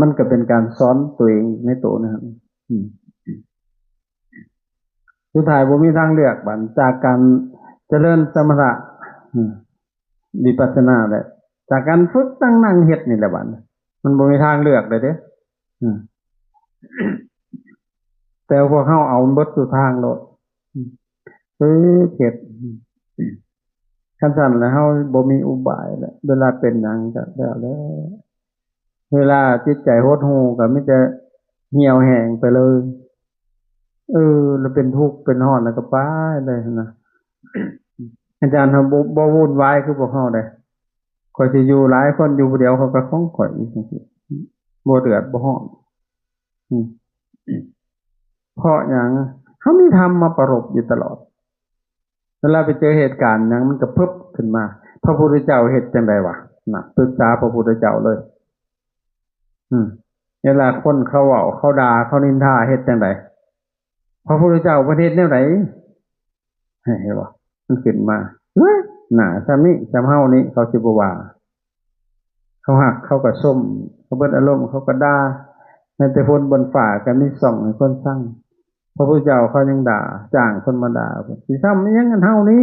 ມັນກໍເປັນການສອນຕົວເອງໃນໂຕນະ ອືມ ສຸດທ້າຍບໍ່ມີທາງເລືອກ ບັດຈາກການຈະເລີນສະມະຖະ ອືມ ວິປັດສະນາແຫຼະ ຈາກການຝຶກນັ່ງ ນັ່ງເຮັດນີ້ແຫຼະ ບັດມັນບໍ່ມີທາງເລືອກເລີຍເດ້ ອືມ ແຕ່ພວກເຮົາເອົາມັນເບິດສູ່ທາງໂລດ ອືມ ຝຶກເຮັດ ຄັນຊັ້ນແລ້ວເຮົາບໍ່ມີອຸບາຍແລ້ວ ເວລາເປັນຫຍັງກໍແລ້ວແຫຼະ ເວລາຈິດໃຈຫົດຫູ່ກໍມີແຕ່ຫ່ຽວແຫ້ງໄປເລີຍ ເອີ ແລ້ວເປັນທຸກເປັນຮ້ອນແລ້ວກໍໄປເລີຍຫັ້ນນະ ອາຈານເຮົາບໍ່ ບໍ່ວຸ່ນວາຍຄືພວກເຮົາເດ້ ຂ້ອຍຊິຢູ່ຫຼາຍຄົນ ຢູ່ຜູ້ດຽວຂ້ອຍກໍຂອງຂ້ອຍ ບໍ່ເດືອດບໍ່ຮ້ອນ ອືມ ເພາະຫຍັງ? ເຮົາມີທຳມາປະລົບຢູ່ຕະຫຼອດ ເວລາໄປເຈີເຫດການຫຍັງມັນກະເພິບຂຶ້ນມາ ພະພຸດທະເຈົ້າເຮັດຈັ່ງໃດວະ? ນະ ປຶກສາພະພຸດທະເຈົ້າເລີຍ ອືມ ເວລາຄົນເຂົາເວົ້າ ເຂົາດ່າ ເຂົານິນທາເຮັດຈັ່ງໃດ? ພະພຸດທະເຈົ້າເພິ່ນເຮັດແນວໃດ? ເຫັນບໍ່? ມັນຂຶ້ນມາ ເອີຍ ໜ້າຊ່ຳນີ້ຊ່ຳເຮົານີ້ ເຂົາຊິບໍ່ວ່າ ເຂົາຮັກເຂົາກໍຊົມ ເຂົາເບິດອາລົມເຂົາກໍດ່າ ແມ້ແຕ່ຝົນບົນຟ້າກໍມີຊ່ອງໃຫ້ຄົນຊັງ ພະພຸດທະເຈົ້າເຂົາຍັງດ່າ ຈ້າງຄົນມາດ່າ ຊິຊ່ຳອີ່ຫຍັງອັນເຮົານີ້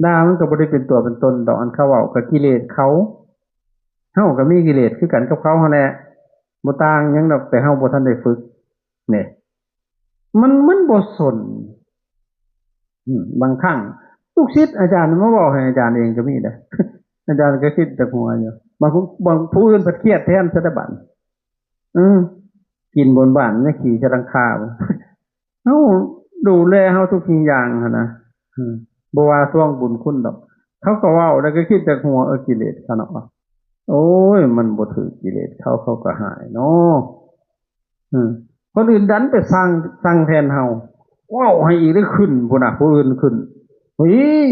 ດ່າມັນກໍບໍ່ໄດ້ເປັນຕົວເປັນຕົນດອກ ອັນເຂົາເວົ້າກໍກິເລດເຂົາ ເຮົາກໍມີກິເລດຄືກັນກັບເຂົາຫັ້ນແຫຼະ ບໍ່ຕ່າງຫຍັງດອກ ແຕ່ເຮົາບໍ່ທັນໄດ້ຝຶກ ນີ້ ມັນ ມັນບໍ່ສົນ ອືມ ບາງຄັ້ງລູກສິດອາຈານມາເວົ້າໃຫ້ອາຈານເອງກໍມີເດ້ ອາຈານກໍຄິດແຕ່ຫົວຢູ່ ບາງ ບາງຜູ້ອື່ນພັດຄຽດແທນຊະໄດ໋ບັດ ອືມ ກິນບົນບ້ານຍັງຂີ້ໃສ່ຫຼັງຄາ ເຮົາດູແລເຮົາທຸກສິ່ງຢ່າງຫັ້ນນະ ອືມ ບໍ່ວ່າທວງບຸນຄຸນດອກ. ເຂົາກໍເວົ້າແລ້ວກໍຄິດຈາກຫົວ ເອີ ກິເລດເຂົາເນາະ ໂອ້ຍ ມັນບໍ່ຖືກກິເລດເຂົາ ເຂົາກໍຫາຍເນາະ. ອືມ ຄົນອື່ນດັນໄປສ້າງ ສ້າງແທນເຮົາ ເວົ້າໃຫ້ອີກໄດ້ຂຶ້ນພຸ້ນນະ ຜູ້ອື່ນຂຶ້ນ ເຮີ້ຍ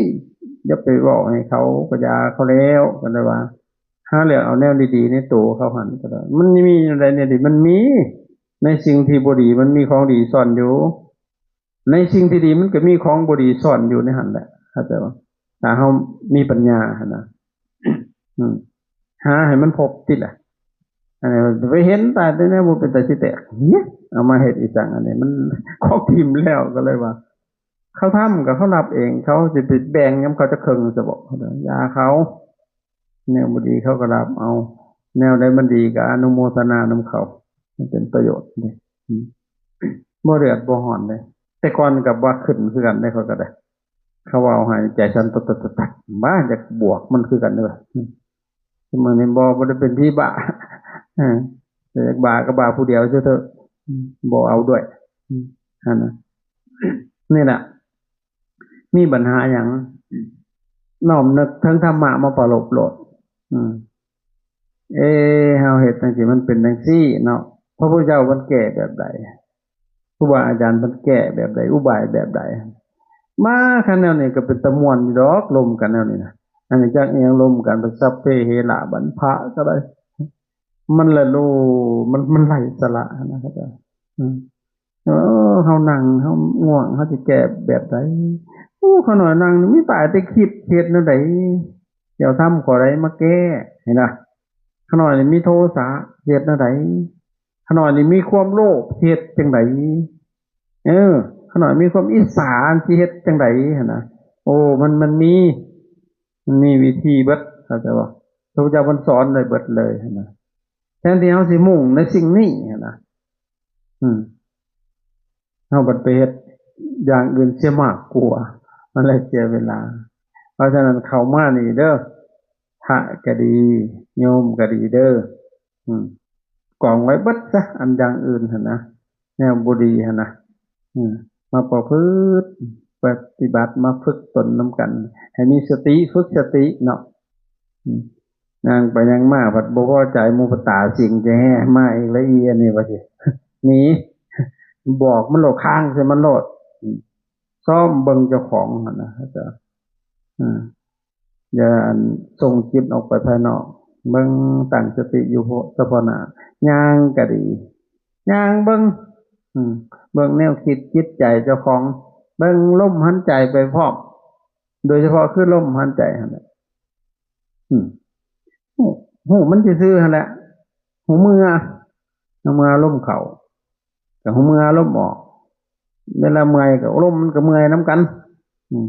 ຢ່າໄປເວົ້າໃຫ້ເຂົາ ກໍຢ່າເຂົາແລ້ວ ກໍໄດ້ວ່າ ຫາເລືອກເອົາແນວດີໆໃນໂຕເຂົາຫັ້ນກໍໄດ້. ມັນມີແນວໃດແນວດີ ມັນມີ ໃນສິ່ງທີ່ບໍ່ດີ ມັນມີຂອງດີຊ້ອນຢູ່ ໃນສິ່ງທີ່ດີ ມັນກໍມີຂອງບໍ່ດີຊ້ອນຢູ່ໃນຫັ້ນແຫຼະ ເຂົ້າໃຈບໍ່? ຖ້າເຮົາມີປັນຍາຫັ້ນນະ ອືມ ຫາໃຫ້ມັນພົບຕິລະ. ອັນນີ້ໄປເຫັນຕາຍແຕ່ແນວບໍ່ເປັນຕາຊິແຕກ ເອີຍ ເອົາມາເຮັດອີ່ສັງ? ອັນນີ້ມັນຂອງຖິ້ມແລ້ວ ກໍເລີຍວ່າ ເຂົາທຳກໍເຂົາຮັບເອງ ເຂົາຊິໄປແບ່ງນຳເຂົາຈັກເຄິ່ງຊະບໍ? ຢ່າເຂົາ ແນວບໍ່ດີເຂົາກໍຮັບເອົາ ແນວໃດມັນດີກໍອະນຸໂມທະນານຳເຂົາ ມັນເປັນປະໂຫຍດເດ້ ອືມ ບໍ່ເດືອດບໍ່ຮ້ອນເດ້. ແຕ່ກ່ອນກໍບໍ່ຂຶ້ນຄືກັນເດ້ ຂ້ອຍກໍໄດ້ ເຂົາເວົ້າໃຫ້ໃຈສັ່ນຕັດໆໆ ບ້າ ຢາກບວກມັນຄືກັນເດ້. ອືມ ມື້ນີ້ບໍ່ ບໍ່ໄດ້ເປັນຜີບ້າ ເອີ ຢາກບ້າກໍບ້າຜູ້ດຽວເສີເຖາະ ອືມ ບໍ່ເອົາດ້ວຍ ອືມ ຫັ້ນນະ ນີ້ລະ ມີບັນຫາຫຍັງ ນ້ອມນຶກເຖິງທຳມະມາປະລົບໂລດ ອືມ ເອ ເຮົາເຮັດຈັ່ງຊີ້ ມັນເປັນຈັ່ງຊີ້ເນາະ. ພະພຸດທະເຈົ້າເພິ່ນແກ້ແບບໃດ? ຄູບາອາຈານເພິ່ນແກ້ແບບໃດ? ອຸບາຍແບບໃດ? ມາຄັນແນວນີ້ກໍເປັນຕາມ່ວນຢູ່ດອກ ລົມກັນແນວນີ້ນະ. ອັນນີ້ຈັກອີ່ຫຍັງ ລົມກັນ ສັບເພເຫລະບັນພະກໍໄດ້ ມັນລະໂລ ມັນ ມັນໄຮ້ສາລະນະ ເຂົາເຈົ້າ ອືມ ເອີ ເຮົານັ່ງ ເຮົາງ່ວງ ເຮົາຊິແກ້ແບບໃດ? ໂອ້ ຂ້ານ້ອຍນັ່ງນີ້ມີແຕ່ຄິດ ເຮັດແນວໃດ? ດຽວທຳຂໍ້ໃດມາແກ້ ເຫັນບໍ່? ຂ້ານ້ອຍນີ້ມີໂທສະ ເຮັດແນວໃດ? ຂ້ານ້ອຍນີ້ມີຄວາມໂລບ ເຮັດຈັ່ງໃດ? ເອີ ຂ້ານ້ອຍມີຄວາມອິດສາ ຊິເຮັດຈັ່ງໃດຫັ້ນນະ? ໂອ້ ມັນ ມັນມີ ມັນມີວິທີເບິດ ເຂົ້າໃຈບໍ່? ພະພຸດທະເຈົ້າເພິ່ນສອນໄວ້ເບິດເລີຍຫັ້ນນະ ແທນທີ່ເຮົາຊິມຸ່ງໃນສິ່ງນີ້ຫັ້ນນະ ອືມ ເຮົາບັດໄປເຮັດຢ່າງອື່ນເສຍມາກກວ່າ ມັນເລີຍເສຍເວລາ. ເພາະສະນັ້ນເຂົ້າມານີ້ເດີ ພະກໍດີ ໂຍມກໍດີເດີ ອືມ ກອງໄວ້ເບິດຊະ ອັນຢ່າງອື່ນຫັ້ນນະ ແນວບໍ່ດີຫັ້ນນະ ອືມ ມາປະພຶດປະຕິບັດ ມາຝຶກຕົນນຳກັນ ໃຫ້ມີສະຕິ ຝຶກສະຕິເນາະ ອືມ ຍ່າງໄປຍ່າງມາ ພັດບໍ່ພໍໃຈໝູ່ ພັດຕາສິງຈະແຫ່ມາອີກລະ ອີອັນນີ້ວ່າຊິ ໜີ ບອກມັນໂລດ ຄ້າງໃສ່ມັນໂລດ ອືມ ຊ້ອມເບິ່ງເຈົ້າຂອງຫັ້ນນະ ເຂົ້າໃຈ ອືມ ຢ່າອັນສົ່ງຈິດອອກໄປພາຍນອກ ເບິ່ງ ຕັ້ງສະຕິຢູ່ສະເພາະໜ້າ ຍ່າງກໍດີ ຍ່າງເບິ່ງ ອືມ ເບິ່ງແນວຄິດຈິດໃຈເຈົ້າຂອງ ເບິ່ງລົມຫາຍໃຈໄປພ້ອມ ໂດຍສະເພາະຄືລົມຫາຍໃຈຫັ້ນແຫຼະ ອືມ ຮູ້ ຮູ້ມັນຊື່ໆຫັ້ນແຫຼະ ຮູ້ເມື່ອ ເມື່ອລົມເຂົ້າ ກໍຮູ້ເມື່ອລົມອອກ ເວລາເມື່ອຍກໍລົມມັນກໍເມື່ອຍນຳກັນ ອືມ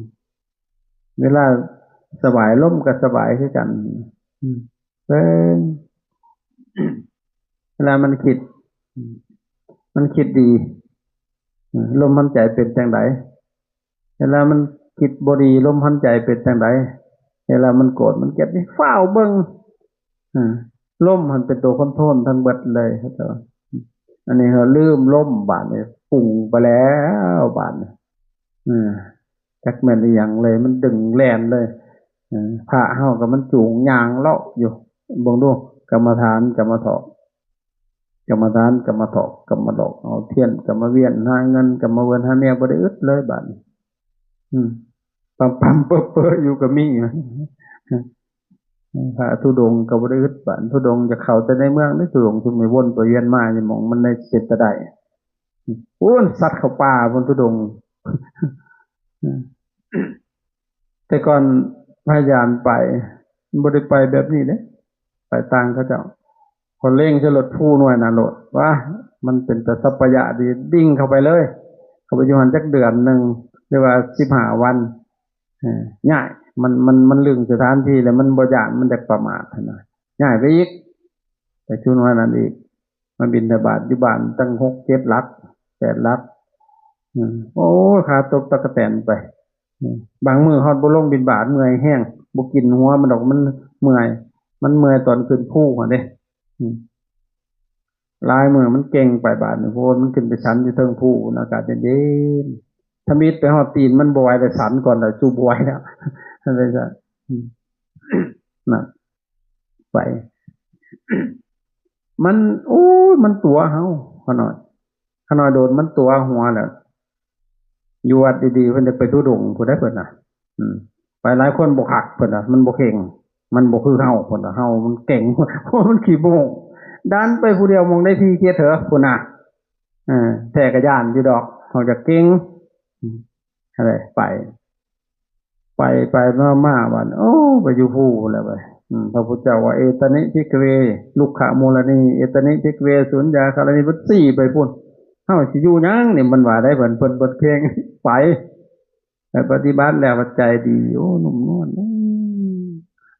ເວລາສະບາຍລົມກໍສະບາຍຄືກັນ ອືມ ເບິ່ງ ເວລາມັນຄິດ ມັນຄິດດີ ລົມຫາຍໃຈເປັນຈັ່ງໃດ? ເວລາມັນຄິດບໍ່ດີ ລົມຫາຍໃຈເປັນຈັ່ງໃດ? ເວລາມັນໂກດ ມັນເກັບນີ້ ຟ້າວເບິ່ງ ອາ ລົມຫັ້ນເປັນຕົວຄອນໂທຣນທັງເບິດເລີຍ ເຂົາເຈົ້າວ່າ ອັນນີ້ເຮົາລືມລົມ ບາດນີ້ປຸງໄປແລ້ວ ບາດນີ້ ອາ ຈັກແມ່ນອີ່ຫຍັງເລີຍ ມັນດຶງແລ່ນເລີຍ ເອີ ພະເຮົາກໍມັນຈູງຍ່າງເລາະຢູ່ ເບິ່ງດູ ກຳມະຖານ ກຳມະຖອກ ກຳມະຖານ ກຳມະຖອກ ກຳມະຫຼອກ ເອົາທຽນ ກຳມະວຽນ ຫາເງິນ ກຳມະເວີນ ຫາເມຍ ບໍ່ໄດ້ອຶດເລີຍບາດນີ້ ອືມ ປຳໆເປິ້ໆຢູ່ກໍມີ ພະທຸດົງກໍບໍ່ໄດ້ອຶດ ບາດທຸດົງຈະເຂົ້າແຕ່ໃນເມືອງເດ້ ທຸດົງຊຸມນີ້ວົນໄປວຽນມາຢູ່ໝ່ອງມັນໄດ້ເປັນຕາໄດ້ ໂອ້ຍ ສັດເຂົ້າປ່າພຸ້ນທຸດົງ ແຕ່ກ່ອນພະຍານໄປ ບໍ່ໄດ້ໄປແບບນີ້ເດ້ ໄປຕ່າງເຂົາເຈົ້າ ເຂົາເລັງໃສ່ລົດພູໜ່ວຍນັ້ນໂລດ ວ້າ ມັນເປັນຕາສັບພະຍະດີ ດິ່ງເຂົ້າໄປເລີຍ ເຂົ້າໄປຢູ່ຫັ້ນຈັກເດືອນໜຶ່ງ ຫຼືວ່າສິບຫ້າວັນ ເອີ ຍ້າຍ ມັນ ມັນ ມັນລຶ້ງສະຖານທີ່ແລ້ວ ມັນບໍ່ຢ້ານ ມັນຢາກປະໝາດຫັ້ນນະ ຍ້າຍໄປອີກ ໄປຊຸມອັນນັ້ນອີກ ມາບິນທະບາດຢູ່ບ້ານຕັ້ງຫົກເຈັດຫຼັກ ແປດຫຼັກ ອືມ ໂອ້ຍ ຂາຕົກຕະກະແຕນໄປ ອືມ ບາງມື້ຮອດບໍ່ລົງບິນທະບາດ ເມື່ອຍແຮງ ບໍ່ກິນຫົວມັນດອກ ມັນເມື່ອຍ ມັນເມື່ອຍຕອນຂຶ້ນພູຫັ້ນເດ້ ອືມ ຫຼາຍມື້ມັນເກັ່ງໄປບາດນີ້ ໂພດມັນຂຶ້ນໄປສັນຢູ່ເທິງພູ ອາກາດເຢັນໆ ທຳອິດໄປຮອດຕີນມັນບໍ່ໄຫວແລ້ວ ສັນກ່ອນແລ້ວ ສູ້ບໍ່ໄຫວແລ້ວ ນັ້ນເລີຍ ອືມ ນັ້ນ ໄປ ມັນ ໂອ້ຍ ມັນຕົວະເຮົາ ຂະນ້ອຍ ຂະນ້ອຍໂດນມັນຕົວະຫົວແລ້ວ ຢູ່ວັດດີໆ ເພິ່ນຈະໄປທຸດົງພຸ້ນໃດ໋ເພິ່ນນະ ອືມ ໄປຫຼາຍຄົນບໍ່ຄັກເພິ່ນນະ ມັນບໍ່ເຄັ່ງ ມັນບໍ່ຄືເຮົາເພິ່ນນະ ເຮົາມັນເກັ່ງ ເພາະມັນຂີ້ໂມ້ ດັນໄປຜູ້ດຽວ ໝ່ອງໃດຜີເຂດເຫີພຸ້ນນະ ເອີ ແທ້ກະຢ້ານຢູ່ດອກ ເຮົາຈະເກັ່ງ ອືມ ຫັ້ນແຫຼະ ໄປ ໄປ ໄປມາ ມາບາດ ໂອ້ ໄປຢູ່ພູແລ້ວໄປ ອືມ ພະພຸດທະເຈົ້າວ່າ ເອຕະນິ ພິກຂະເວ ລຸກຂະມູລະນີ ເອຕະນິ ພິກຂະເວ ສຸນຍາຄາລານີ ເພິ່ນຊີ້ໄປພຸ້ນ ເຮົາຊິຢູ່ຫຍັງນີ້ ມັນວ່າໄດ໋ ເພິ່ນ ເພິ່ນ ເພິ່ນເຄັ່ງ ໄປ ໄປປະຕິບັດແລ້ວໃຈດີ ໂອ້ ນຸ້ມນວນ ອື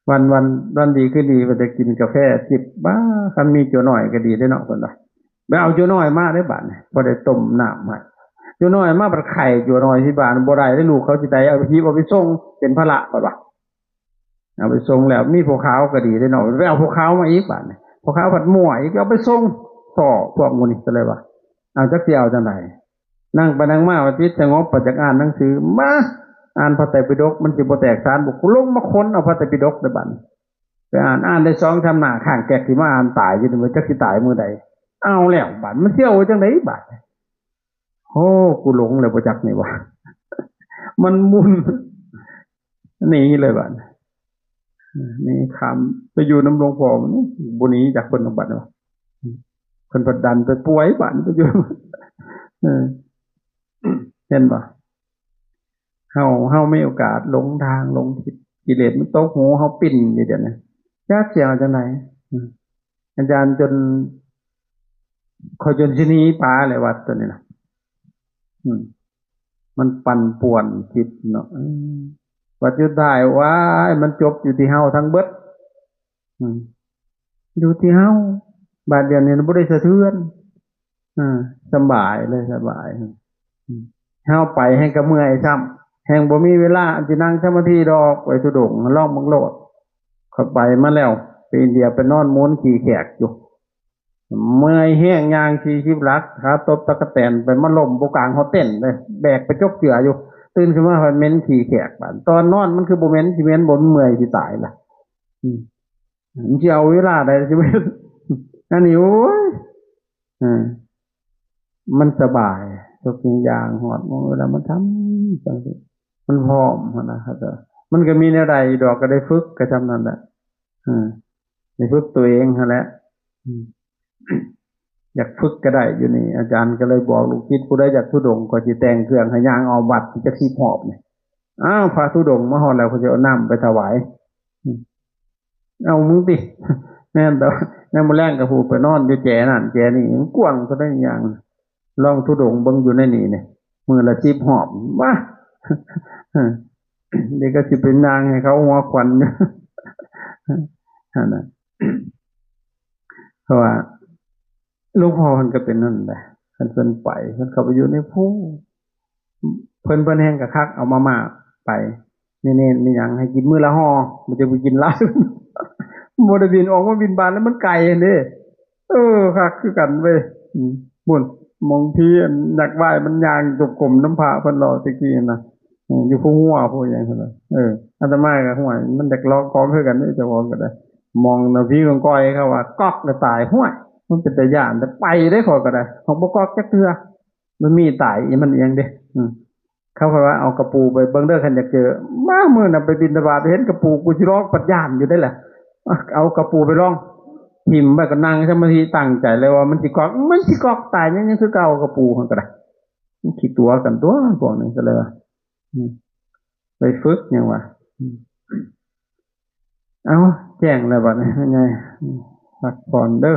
ມ ວັນ ວັນ ວັນດີຄືດີ ເພິ່ນໄດ້ກິນກາແຟຈິບ ບ້າ ຄັນມີຈົວນ້ອຍກະດີເດ້ເນາະ ເພິ່ນວ່າ ໄປເອົາຈົວນ້ອຍມາເດ້ບາດນີ້ ພໍໄດ້ຕົ້ມນ້ຳໃຫ້ ຈົວນ້ອຍມາ ບັດໄຂ້ຈົວນ້ອຍທີ່ບ້ານບໍ່ໄດ້ເດ້ ລູກເຂົາຊິໄດ້ ເອົາໄປ ເອົາໄປສົ່ງເປັນພາລະ ເພິ່ນວ່າ ເອົາໄປສົ່ງແລ້ວ ມີຜົວຂາວກະດີເດ້ເນາະ ໄປເອົາຜົວຂາວມາອີກບາດນີ້ ຜົວຂາວພັດມົ້ວອີກ ເອົາໄປສົ່ງຕໍ່ພວກໝູ່ນີ້ ກະເລີຍວ່າ ເອົາ ຈັກຊິເອົາຈັ່ງໃດ ນັ່ງໄປນັ່ງມາວ່າຈິດສະຫງົບ ບໍ່ຢາກອ່ານໜັງສື ມາ ອ່ານພະໄຕປິດົກ ມັນຊິບໍ່ແຕກສານບໍ ກູລົງມາຄົ້ນເອົາພະໄຕປິດົກເດ້ບາດນີ້ ໄປອ່ານ ອ່ານໄດ້ສອງສາມໜ້າ ຄ້າງແກກຊິມາອ່ານຕາຍຢູ່ນີ້ ຈັກຊິຕາຍມື້ໃດ ເອົາແລ້ວບາດ ມັນຊິເອົາຈັ່ງໃດບາດ ໂອ້ ກູຫຼົງແລ້ວບໍ່ຈັກນີ້ຫວາ ມັນໝຸ່ນໜີເລີຍບາດ ໜີຂ້າມໄປຢູ່ນຳຫຼວງພໍ່ ມັນບໍ່ໜີຈາກເພິ່ນດອກບາດນີ້ຫວາ ເພິ່ນພັດດັນໄປປ່ວຍບາດໄປຢູ່ ເອີ ເຫັນບໍ່? ເຮົາ ເຮົາມີໂອກາດຫຼົງທາງ ຫຼົງທິດ ກິເລດມັນຕົກຫູເຮົາປິ່ນຢູ່ດຽວນີ້ ຈັກຊິເອົາຈັ່ງໃດ ອືມ ອາຈານຈົນ ຂ້ອຍຈົນຊິໜີປາແຫຼະ ວັດໂຕນີ້ນະ ອືມ ມັນປັ່ນປ່ວນຈິດເນາະ ອືມ ບັດສຸດທ້າຍ ວ້າຍ ມັນຈົບຢູ່ທີ່ເຮົາທັງເບິດ ອືມ ຢູ່ທີ່ເຮົາ ບາດດຽວນີ້ບໍ່ໄດ້ສະເທືອນ ເອີ ສະບາຍເລີຍ ສະບາຍ ເຮົາໄປແຮ່ງກະເມື່ອຍຊ້ຳ ແຮ່ງບໍ່ມີເວລາອັນຊິນັ່ງສະມາທິດອກ ໄປທຸດົງ ລອງເບິ່ງໂລດ ຂ້ອຍໄປມາແລ້ວ ໄປອິນເດຍ ໄປນອນໝູນຂີ້ແຂກຢູ່ ເມື່ອຍແຮງ ຍ່າງສີ່ສິບຫຼັກ ຂາຕົບຕະກະແຕນ ໄປມາລົ້ມຢູ່ກາງຮອດເຕັນເລີຍ ແບກໄປຈົກເຈື່ອຢູ່ ຕື່ນຂຶ້ນມາພັດເໝັນຂີ້ແຂກ ບາດຕອນນອນມັນຄືບໍ່ເໝັນ ຊິເໝັນບໍ່ ມັນເມື່ອຍຊິຕາຍລະ ອືມ ມັນຊິເອົາເວລາໃດຊິໄປ ອັນນີ້ ໂອ້ຍ ເອີ ມັນສະບາຍ ທຸກສິ່ງຢ່າງ ຮອດເວລາມັນທຳ ຈັ່ງຊີ້ ມັນພ້ອມຫັ້ນນະ ມັນກະມີແນວໃດດອກ ກະໄດ້ຝຶກ ກະຊ່ຳນັ້ນແຫຼະ ເອີ ໄດ້ຝຶກໂຕເອງຫັ້ນແຫຼະ ອືມ ຢາກຝຶກກະໄດ້ຢູ່ນີ້ ອາຈານກະເລີຍບອກລູກສິດ ຜູ້ໃດຢາກທຸດົງ ຂ້ອຍຊິແຕ່ງເຄື່ອງໃຫ້ຍ່າງອ້ອມວັດຈັກສິບຮອບນີ້ ອ້າວ ພະທຸດົງມາຮອດແລ້ວ ຂ້ອຍຊິເອົານ້ຳໄປຖວາຍ ອືມ ເອົາມຶງຕິ ແມ່ນ ແຕ່ວ່າຍາມມື້ແລງກະຜູ້ໄປນອນຢູ່ແຈນັ້ນແຈນີ້ ມັນກວ້າງເທົ່າໃດຫຍັງ ລອງທຸດົງເບິ່ງຢູ່ໃນນີ້ນີ້ ມື້ລະສິບຮອບ ວ້າ ເດກະຊິໄປຍ່າງໃຫ້ເຂົາຫົວຂວັນຢູ່ ຫັ້ນນະ ເພາະວ່າ ຫຼວງພໍ່ເພິ່ນກະເປັນນັ້ນແຫຼະ ຄັນເພິ່ນໄປ ເພິ່ນເຂົ້າໄປຢູ່ໃນພູ ເພິ່ນ ເພິ່ນແຮ່ງກະຄັກເອົາມາມ່າໄປ ແນ່ໆ ມີຫຍັງໃຫ້ກິນມື້ລະຫໍ່ ບໍ່ຈະໄປກິນຫຼາຍ ບໍ່ໄດ້ບິນອອກມາບິນບາດແລ້ວ ມັນໄກຫັ້ນເດ້ ເອີ ຄັກຄືກັນເວີຍ ອືມ ພຸ້ນ ໝ່ອງທີ່ອັນຍັກວາຍມັນຍ່າງຈົບກົມນຳພະເພິ່ນເລາະແຕ່ກີ້ຫັ້ນນະ ເອີ ຢູ່ພູງົວພູຫຍັງຫັ້ນນະ ເອີ ອາດຕະມາກະ ຫ້ວຍ ມັນຢາກລອງຂອງຄືກັນເດ້ ເຈົ້າຂອງກະໄດ້ ໝ່ອງນະພີມັງກອຍເຂົາວ່າກອກລະຕາຍ ຫ້ວຍ ມັນເປັນຕາຢ້ານ ແຕ່ໄປເດ້ ຂ້ອຍກະໄດ້ ເຮົາບໍ່ກອກຈັກເທື່ອ ມັນມີຕາຍອີ່ມັນອີ່ຫຍັງເດ້ ອືມ ເຂົາວ່າເອົາກະປູໄປເບິ່ງເດີ ຄັນຢາກເຈີ ມາມື້ນັ້ນໄປບິນທະບາດ ເຫັນກະປູ ກູຊິລອງ ພັດຢ້ານຢູ່ເດ້ລະ ເອົາກະປູໄປລອງ ຖິ້ມໄວ້ກະນັ່ງສະມາທິ ຕັ້ງໃຈເລີຍວ່າມັນຊິກອກ ມັນຊິກອກຕາຍຍັງ ຍັງຄືເກົ່າ ກະປູຫັ້ນກະໄດ້ ມັນຂີ້ຕົວະກັນຕົວະ ພວກນີ້ກະເລີຍວ່າ ອືມ ໄປຝຶກຫຍັງວະ ອືມ ເອົ້າ ແຈ້ງແລ້ວບາດນີ້ ແມ່ໃຫຍ່ ອືມ ພັກຜ່ອນເດີ.